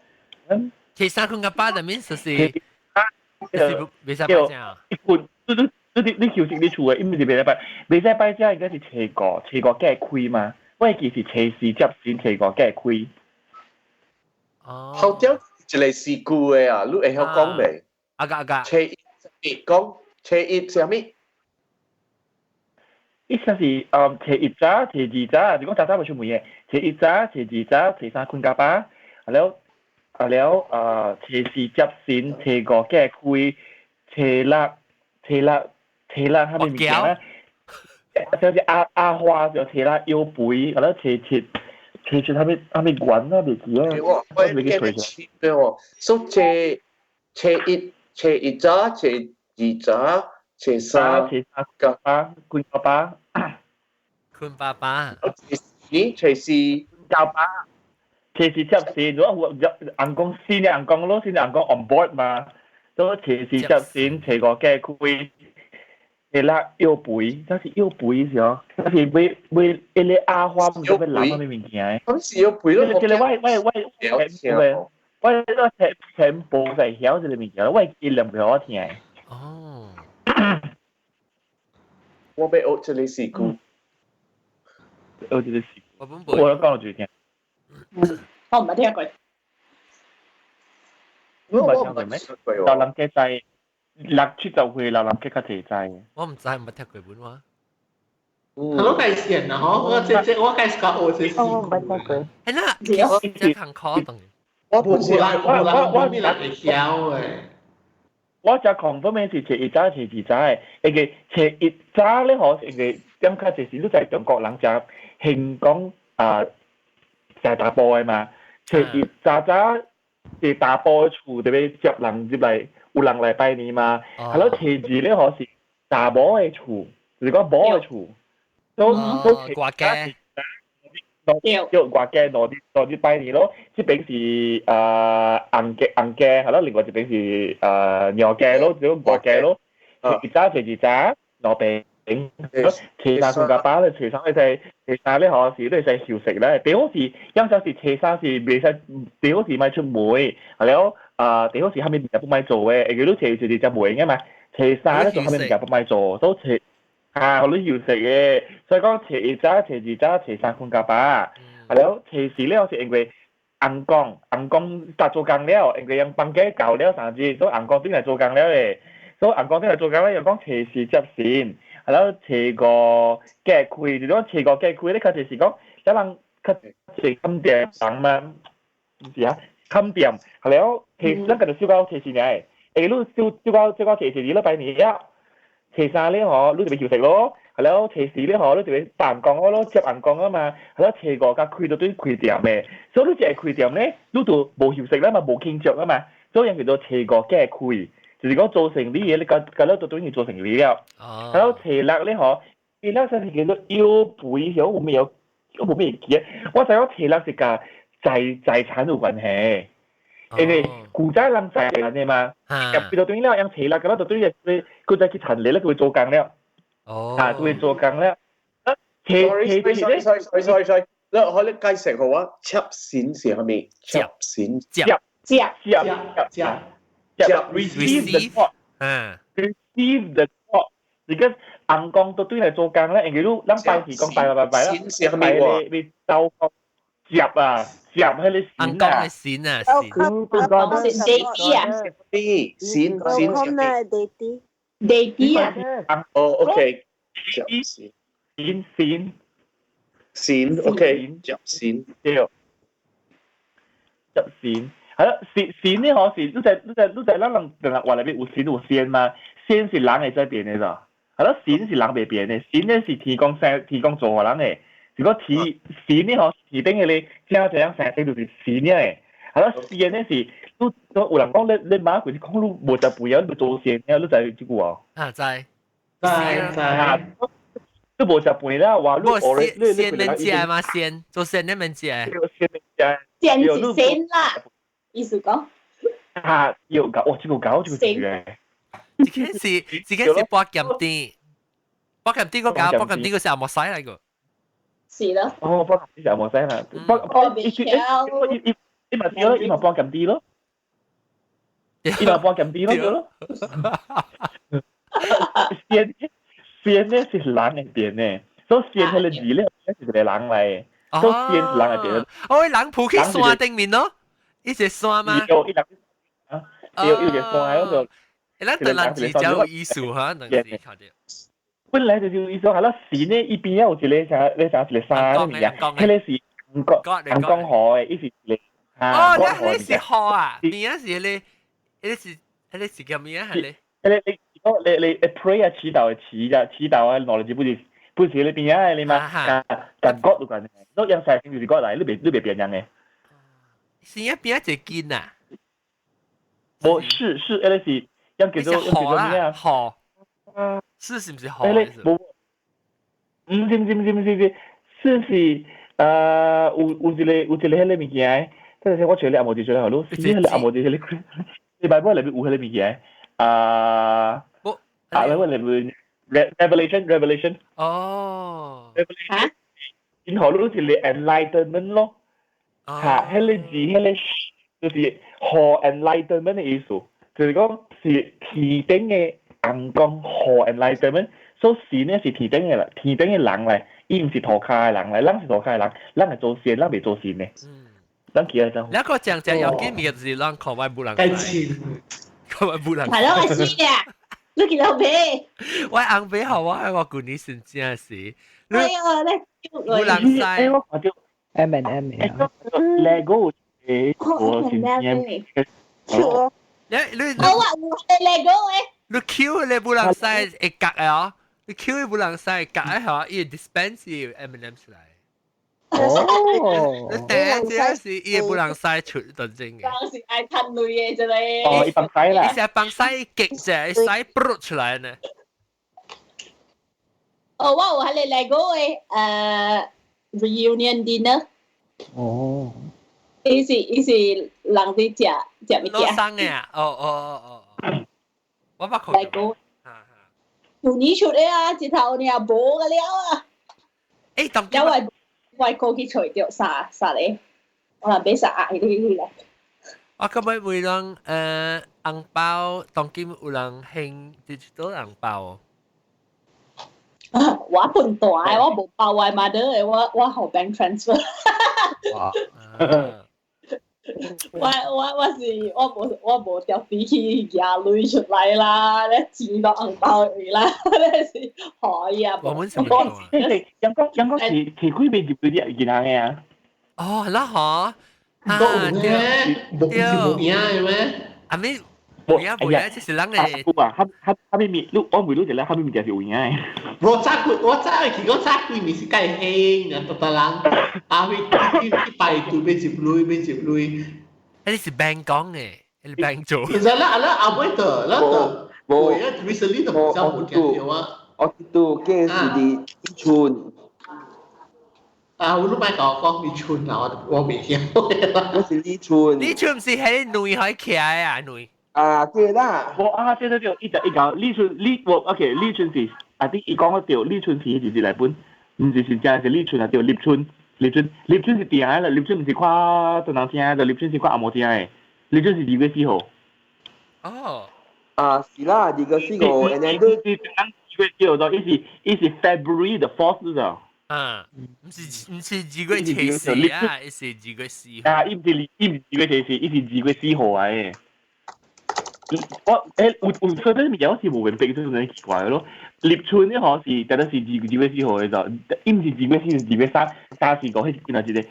嗯。初三睏甲飽，就免就是，就是袂使拜正啊。一睏，你你你你休息你厝的，伊毋是袂使拜，袂使拜正應該是初五，初五才會開嘛。我我記是初四接先，初五計開。哦。後點一個事故的啊，你會曉講未？阿個阿個。初一講初一啥物？意思是初一早、初二早，就講早早無出門嘅，初一早、初二早、初三困覺飽，啊了啊了啊，初四接神，初五計開，初六、初六、初六，啥物物件啊？就是阿阿花就初六腰肥，啊了初七，初七啥物啥物圓啊，袂記啊，我我袂記記得七對哦，所以初初一、初一早、初二早、初三、初三困飽，困覺飽，困爸爸。初四、初四覺飽。初四接線，如果有人講先人講咯，先人講 on board 嘛，所以初四接線，初五計開，初六腰肥，這是腰肥是哦，這是買買一個阿花，毋知欲攬啥物物件。咁是腰肥咯。這個我我我我我我全全部在曉這個物件，我記念給我聽。哦。我欲學這個事故。學這個事我本故。我講就聽。我毋捌聽過。我捌聽過咩？老人家知六七十歲老人家較濟知。我毋知，毋捌聽過本話。我開始啊，嗬！我這這我開始講學這事。我毋捌聽過。係啦，這堂課當然。我不是我我我人會曉的。我只 confirm 是初一早、初二早的，因為初一早咧嗬，因為點解就是你在中國人食興講啊，食大埔的嘛，初一早早佇大埔的厝特別接人入來，有人來拜年嘛。啊，了初二咧嗬是查某的厝，就是講某的厝，都都外家。叫外家攞啲攞啲拜年咯，這邊是紅家紅家，係咯，另外一邊是娘家咯，就外家咯。一早初二早兩邊，初三困覺飽咧，初三你使初三咧嗬是你使休息咧。最好是有陣時初三是袂使，最好是莫出門，係了啊，最好是啥物物件不莫做的，因為你初一就袂嘅嘛，初三咧就啥物物件不莫做，都初。啊，予你休息的，所以講初一早、初二早、初三困覺飽。啊了，初四咧，我是因為翁公，翁公搭做工了，因為𪜶放假到了三日，所以翁公轉來做工了的。所以翁公轉來做工了，又講初四接神，啊了初五隔開，就講初五隔開咧，較濟是講，這人較濟崁店人嘛，毋是啊，崁店，啊了，初咱家就守到初四爾的，欸，你守守到守到初四二禮拜年了。初三咧嗬，你就欲休息咯，係了，初四咧嗬，你就欲辦公咯，接辦公啊嘛，係了，初五佮開到對開店的，所以你一個開店咧，你就無休息啦嘛，無慶祝啊嘛，所以叫做初五隔開，就是講做生理的，你佮佮了就等於做生理了。係了，初六咧嗬，初六是叫做腰肥，曉有沒有？我無咩記，我知講初六是佮財財產有關係。因為古早人在的嘛，入去到對了，用初六佮了就對佢佢再去趁嚟咧，佢會做工了。哦，啊，佢會做工了。啊， sorry sorry sorry sorry sorry sorry，你可你解釋予我，接線是啥物？接線接接接接接 receive the call，嗯，receive the call。because 翁公都對來做工咧，因為你咱拜是講拜拜拜拜啦，拜你你走接啊，接彼个翁公的線啊，線。是 daddy 啊線線講咩 daddy？，daddy 啊，哦，OK，接線線線線，OK，接線對，接線係啦，線線呢可是你在你在你在咱人人話內面有線有線嘛，線是人會使變的咋，係咯，線是人袂變的，線呢是天公生天公做予人的。如果天線呢嗬，天頂的咧，正這樣生色就是線的。係咯，線呢是，你有人講你你媽佢是講你無食肥啊，你做線啊，你知這句哦？啊，知。知知。你無食飯啦，話你你線免食嘛？線做線你免食。線免食。線是線啦，意思講。啊，要搞，哇！這個搞這個字嘅。這個是這個是剝鹹甜，剝鹹甜個搞，剝鹹甜個是阿莫西來個。是咯。哦，剝鹹甜是阿莫西啦，剝我未曉。伊伊伊嘛對咯，伊嘛剝鹹甜咯。伊嘛剝鹹甜咯，對咯。線線呢是人會變的，所以線彼个字咧是一個人來的，都仙是人嘅點？哦，人浮去山頂面咯，伊是山嗎？有一人啊，有一個山嗰個。咱對人字真有意思哈，兩字看到。本來就是有意思，係咯，線呢一邊有一個啥，你啥一個山物件，彼個是紅江紅江河的，伊是一個。哦，那是河啊，邊啊是彼個，彼個是彼個是叫咩啊？係咧？彼個你你你你 pray 啊，祈禱的祈啊，祈禱啊，攞嚟就不是不是你邊啊，你嘛，甲 God 有關係，都養曬就是 God 來，你袂變樣的。是啊，邊一個筋啊？無是是，彼個是。樣叫做樣叫做咩啊？河，是是毋是河？無，毋是毋是毋是毋是毋是，是是有一個彼个物件，等陣我找你阿無佇出來好咯，是彼个阿無佇彼個，你擺本內面有彼个物件，啊，啊，擺本內面 Revelation Revelation。哦。 Revelation。然後你一個 enlightenment 咯，嚇，彼个字彼个就是河 enlightenment 的意思。就是講是天頂的紅光予 enlightenment，所以神呢是天頂的啦，天頂的人來，伊毋是塗跤的人來，咱是塗跤的人，咱會做仙，咱袂做神的。咱其他就。兩個講講要緊物就是咱看外無人。看外無人。係咯，我知啊，你見到未？我紅白好，我我舊年先正是。係啊，你無人知。我看到 M and M 啊。Lego 誒，我先正。你你我話有 Lego 誒。你 Q 你無人使會夾的哦，你 Q 無人使會夾的吼，伊 dispense M&M 出來。哦。你第一隻是伊無人使出就真嘅。當時愛趁鐳的這個。哦，伊放屎啦。伊是放屎極者，屎噗出來呢。哦，我有彼個 Lego 的reunion dinner。哦。伊是人佇食食物件。老生的啊！哦哦哦哦。我捌看。 Lego。舊年出的啊，一頭爾無個了啊。欸，當。因為外國去揣著三三個，我若買三盒去來。我感覺為人紅包，當今有人興 digital 紅包。我笨大的，我無包我 mother 的，我予 bank transfer。哇！我是我無我無特別去舉鐳出來啦，咧錢到紅包去啦，咧是可以啊。我們是講，陽光是提幾邊入去啲銀行的啊？哦，啦嗬，啊對，無是無影的咩？啊咪無影無影，這是人的。有啊，哈咪咪，你我問你一個，哈咪物件是有影的。我早去講早幾年是介興啊，逐逐人啊去排隊欲入鐳欲入鐳。彼是 bank 講的，彼 bank 做。其實咱咱後尾就咱就無啊，recently 就比較無見到啊。我記得是佇立春。啊，我都莫共我講立春啊，我未聽。我是立春。立春毋是彼卵可以起來啊，卵。啊，對啦。我啊，對對對，伊就伊講立春立我 OK，立春是啊，啲伊講個對，立春是幾時來本？毋是是真是立春啊，對，立春，立春，立春是定的啦，立春毋是看唐人聽的，立春是看紅毛聽的，立春是2月4號。哦。啊，是啦，2月4號，and then 是2月4號咗，伊是 February the fourth 咗。啊，毋是2月24啊，伊是2月4號。啊，伊毋是2月24，伊是二月四號來的。我有說這物件我是無明白，就是很奇怪咯。立春呢嗬是，特別是2月4號的就，伊毋是2月4，是2月3，3、4、5，彼是幾若一個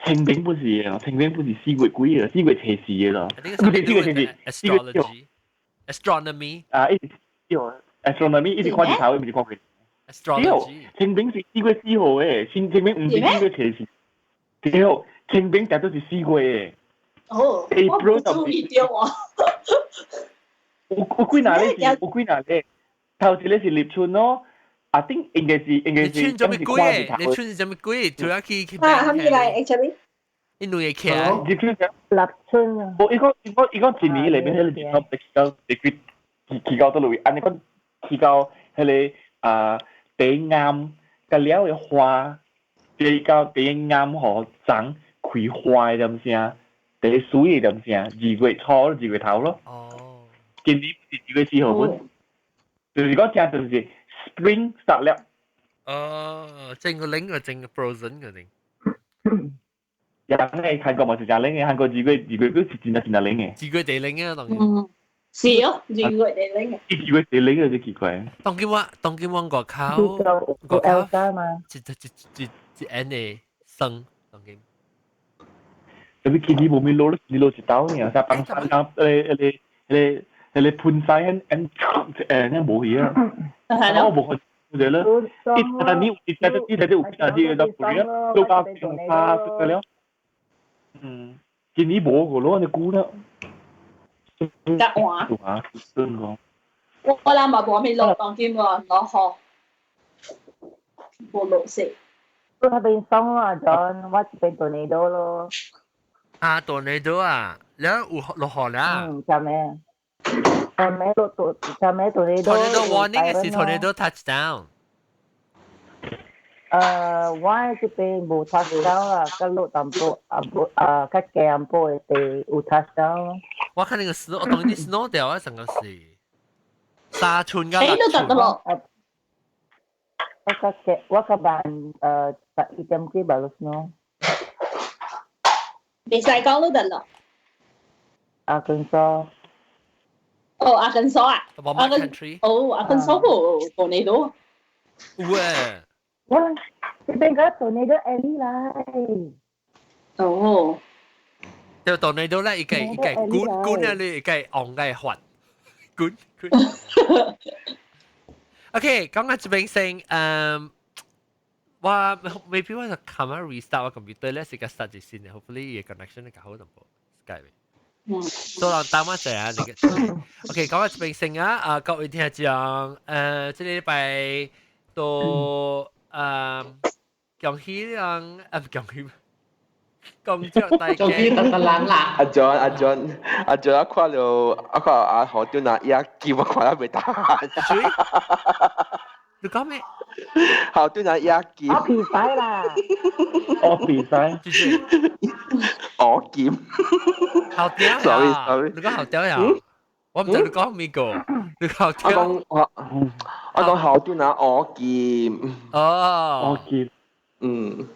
清明不是的，清明不是四月幾的，4月24的咯。不是4月24，4月4號。 Astronomy。啊，伊是 astronomy，伊是看日頭，伊毋是看月。 Astrology。清明是四月四號的，清明毋是四月初四。對，清明特都是四月的。哦，我無注意到啊。有幾若咧是，有幾若咧，頭一個是立春咯，啊頂應該是。立春做咩鬼？立春是做咩鬼？主要去。啊，啥物來？actually。伊兩個起來。立春。立春啊！無，伊講一年內面彼個日頭去到佗位，按呢講去到彼個啊地暗，甲了的花，地到地暗予長開花的點聲，第水的點聲，2月初2月頭咯。哦。今年是2月4號本，就是講正就是 spring start 了。哦，整個冷個整個 frozen 個定。人咧韓國嘛是誠冷嘅，韓國二月二月佫是真正真正冷嘅。二月地冷啊，當然。嗯，是哦，二月地冷嘅。二月地冷嘅就奇怪。當今我外口有 Elsa 嘛？一一一一一 N 的霜，當今。特別今年無咪落，你落一道爾，啥崩山啊，誒誒誒誒噴晒，很很誒，那無去啊。我無去。就了，一但你一一一一有啊，啲個就啊，都加加這個了。嗯，今年無個咯，你估啦。較換。啊，真個。我人嘛無咪落，當今喎落雨，無落雪。都那邊爽啊，John，我這邊 tornado 咯。啊，tornado 啊，你有落雨啦？嗯，做咩？做咩落做咩 tornado？ tornado warning 是 tornado touchdown。我這邊無 touchdown 啦，較落淡薄啊無啊，較低淡薄的地有 touchdown。我看那個 snow，我當你 snow 掉啊，成個是3寸甲 6寸。都得得咯。我較低，我較慢11點幾吧，snow。未使講都得咯。阿根索。哦，阿根索啊。阿根哦，阿根索無 tornado。有誒。我這邊個 tornado 會來。哦。就 tornado 咧，一個一個滾滾啊，你一個昂個發，滾滾。OK，講緊這邊先，我 maybe 我就 come out restart 我 computer 咧，是個 start 一先嘅，hopefully 個 connection 較好淡薄，Skype。嗯。所以等我一下，你個 OK，講緊這邊先啊，啊各位聽眾，這禮拜到恭喜人，啊恭喜。恭祝大家。恭喜特特人啦！阿 John 阿 John 阿 John，我看到我看阿何端啊，伊叫我看得袂得。你講咩？後端啊，伊叫。我比賽啦！我比賽。我劍。後屌，sorry sorry，你講後屌呀？我唔知你講咩個，你後屌。我講我我講後端啊，我劍。哦。我劍。嗯。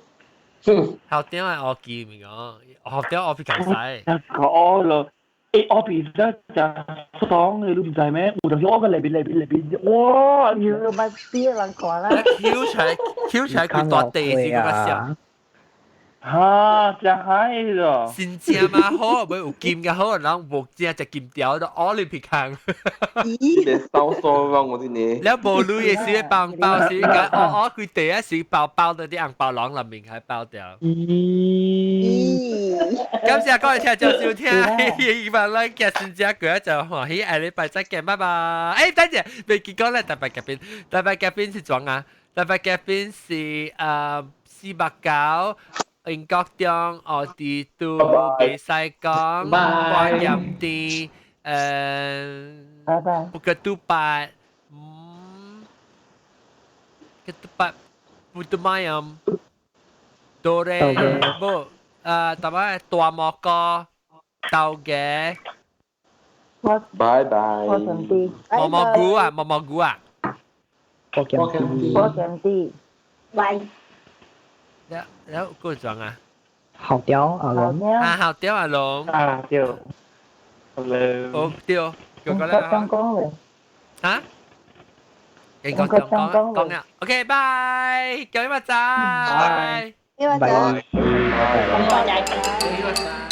後屌係我劍講，後屌我比較細。講咯。誒，我比賽就爽嘅，你唔知咩？有當時我個裏邊裏邊裏邊，哇！要咪邊人講啦？翹出來，翹出來佢大地是個笑。哈，真係咯！真正嘛好，袂有金較好，人無正隻金條都奧林匹克。你收數咯，我啲你。了無鐳的時幫包是講哦哦，佢第一時包包到啲紅包囊內面還包掉。咦！感謝各位聽眾收聽，希望咱今新正過就歡喜，下禮拜再見，拜拜。等陣，未記講咧，特別嘉賓，特別嘉賓是怎啊？特別嘉賓是489。英國中、奧地都、北西港、關鹽地，拜拜。布格杜巴，格杜巴，布杜馬音，多雷，不，大擺大蘑菇，豆芽，拜拜。毛毛菇啊，毛毛菇啊，我減啲，拜。了了，過裝啊！好屌阿龍啊，好屌阿龍啊，對，哦對，叫過來講講咧，啊？講講講講啦，OK，拜，叫你乜仔？拜，拜拜，拜拜。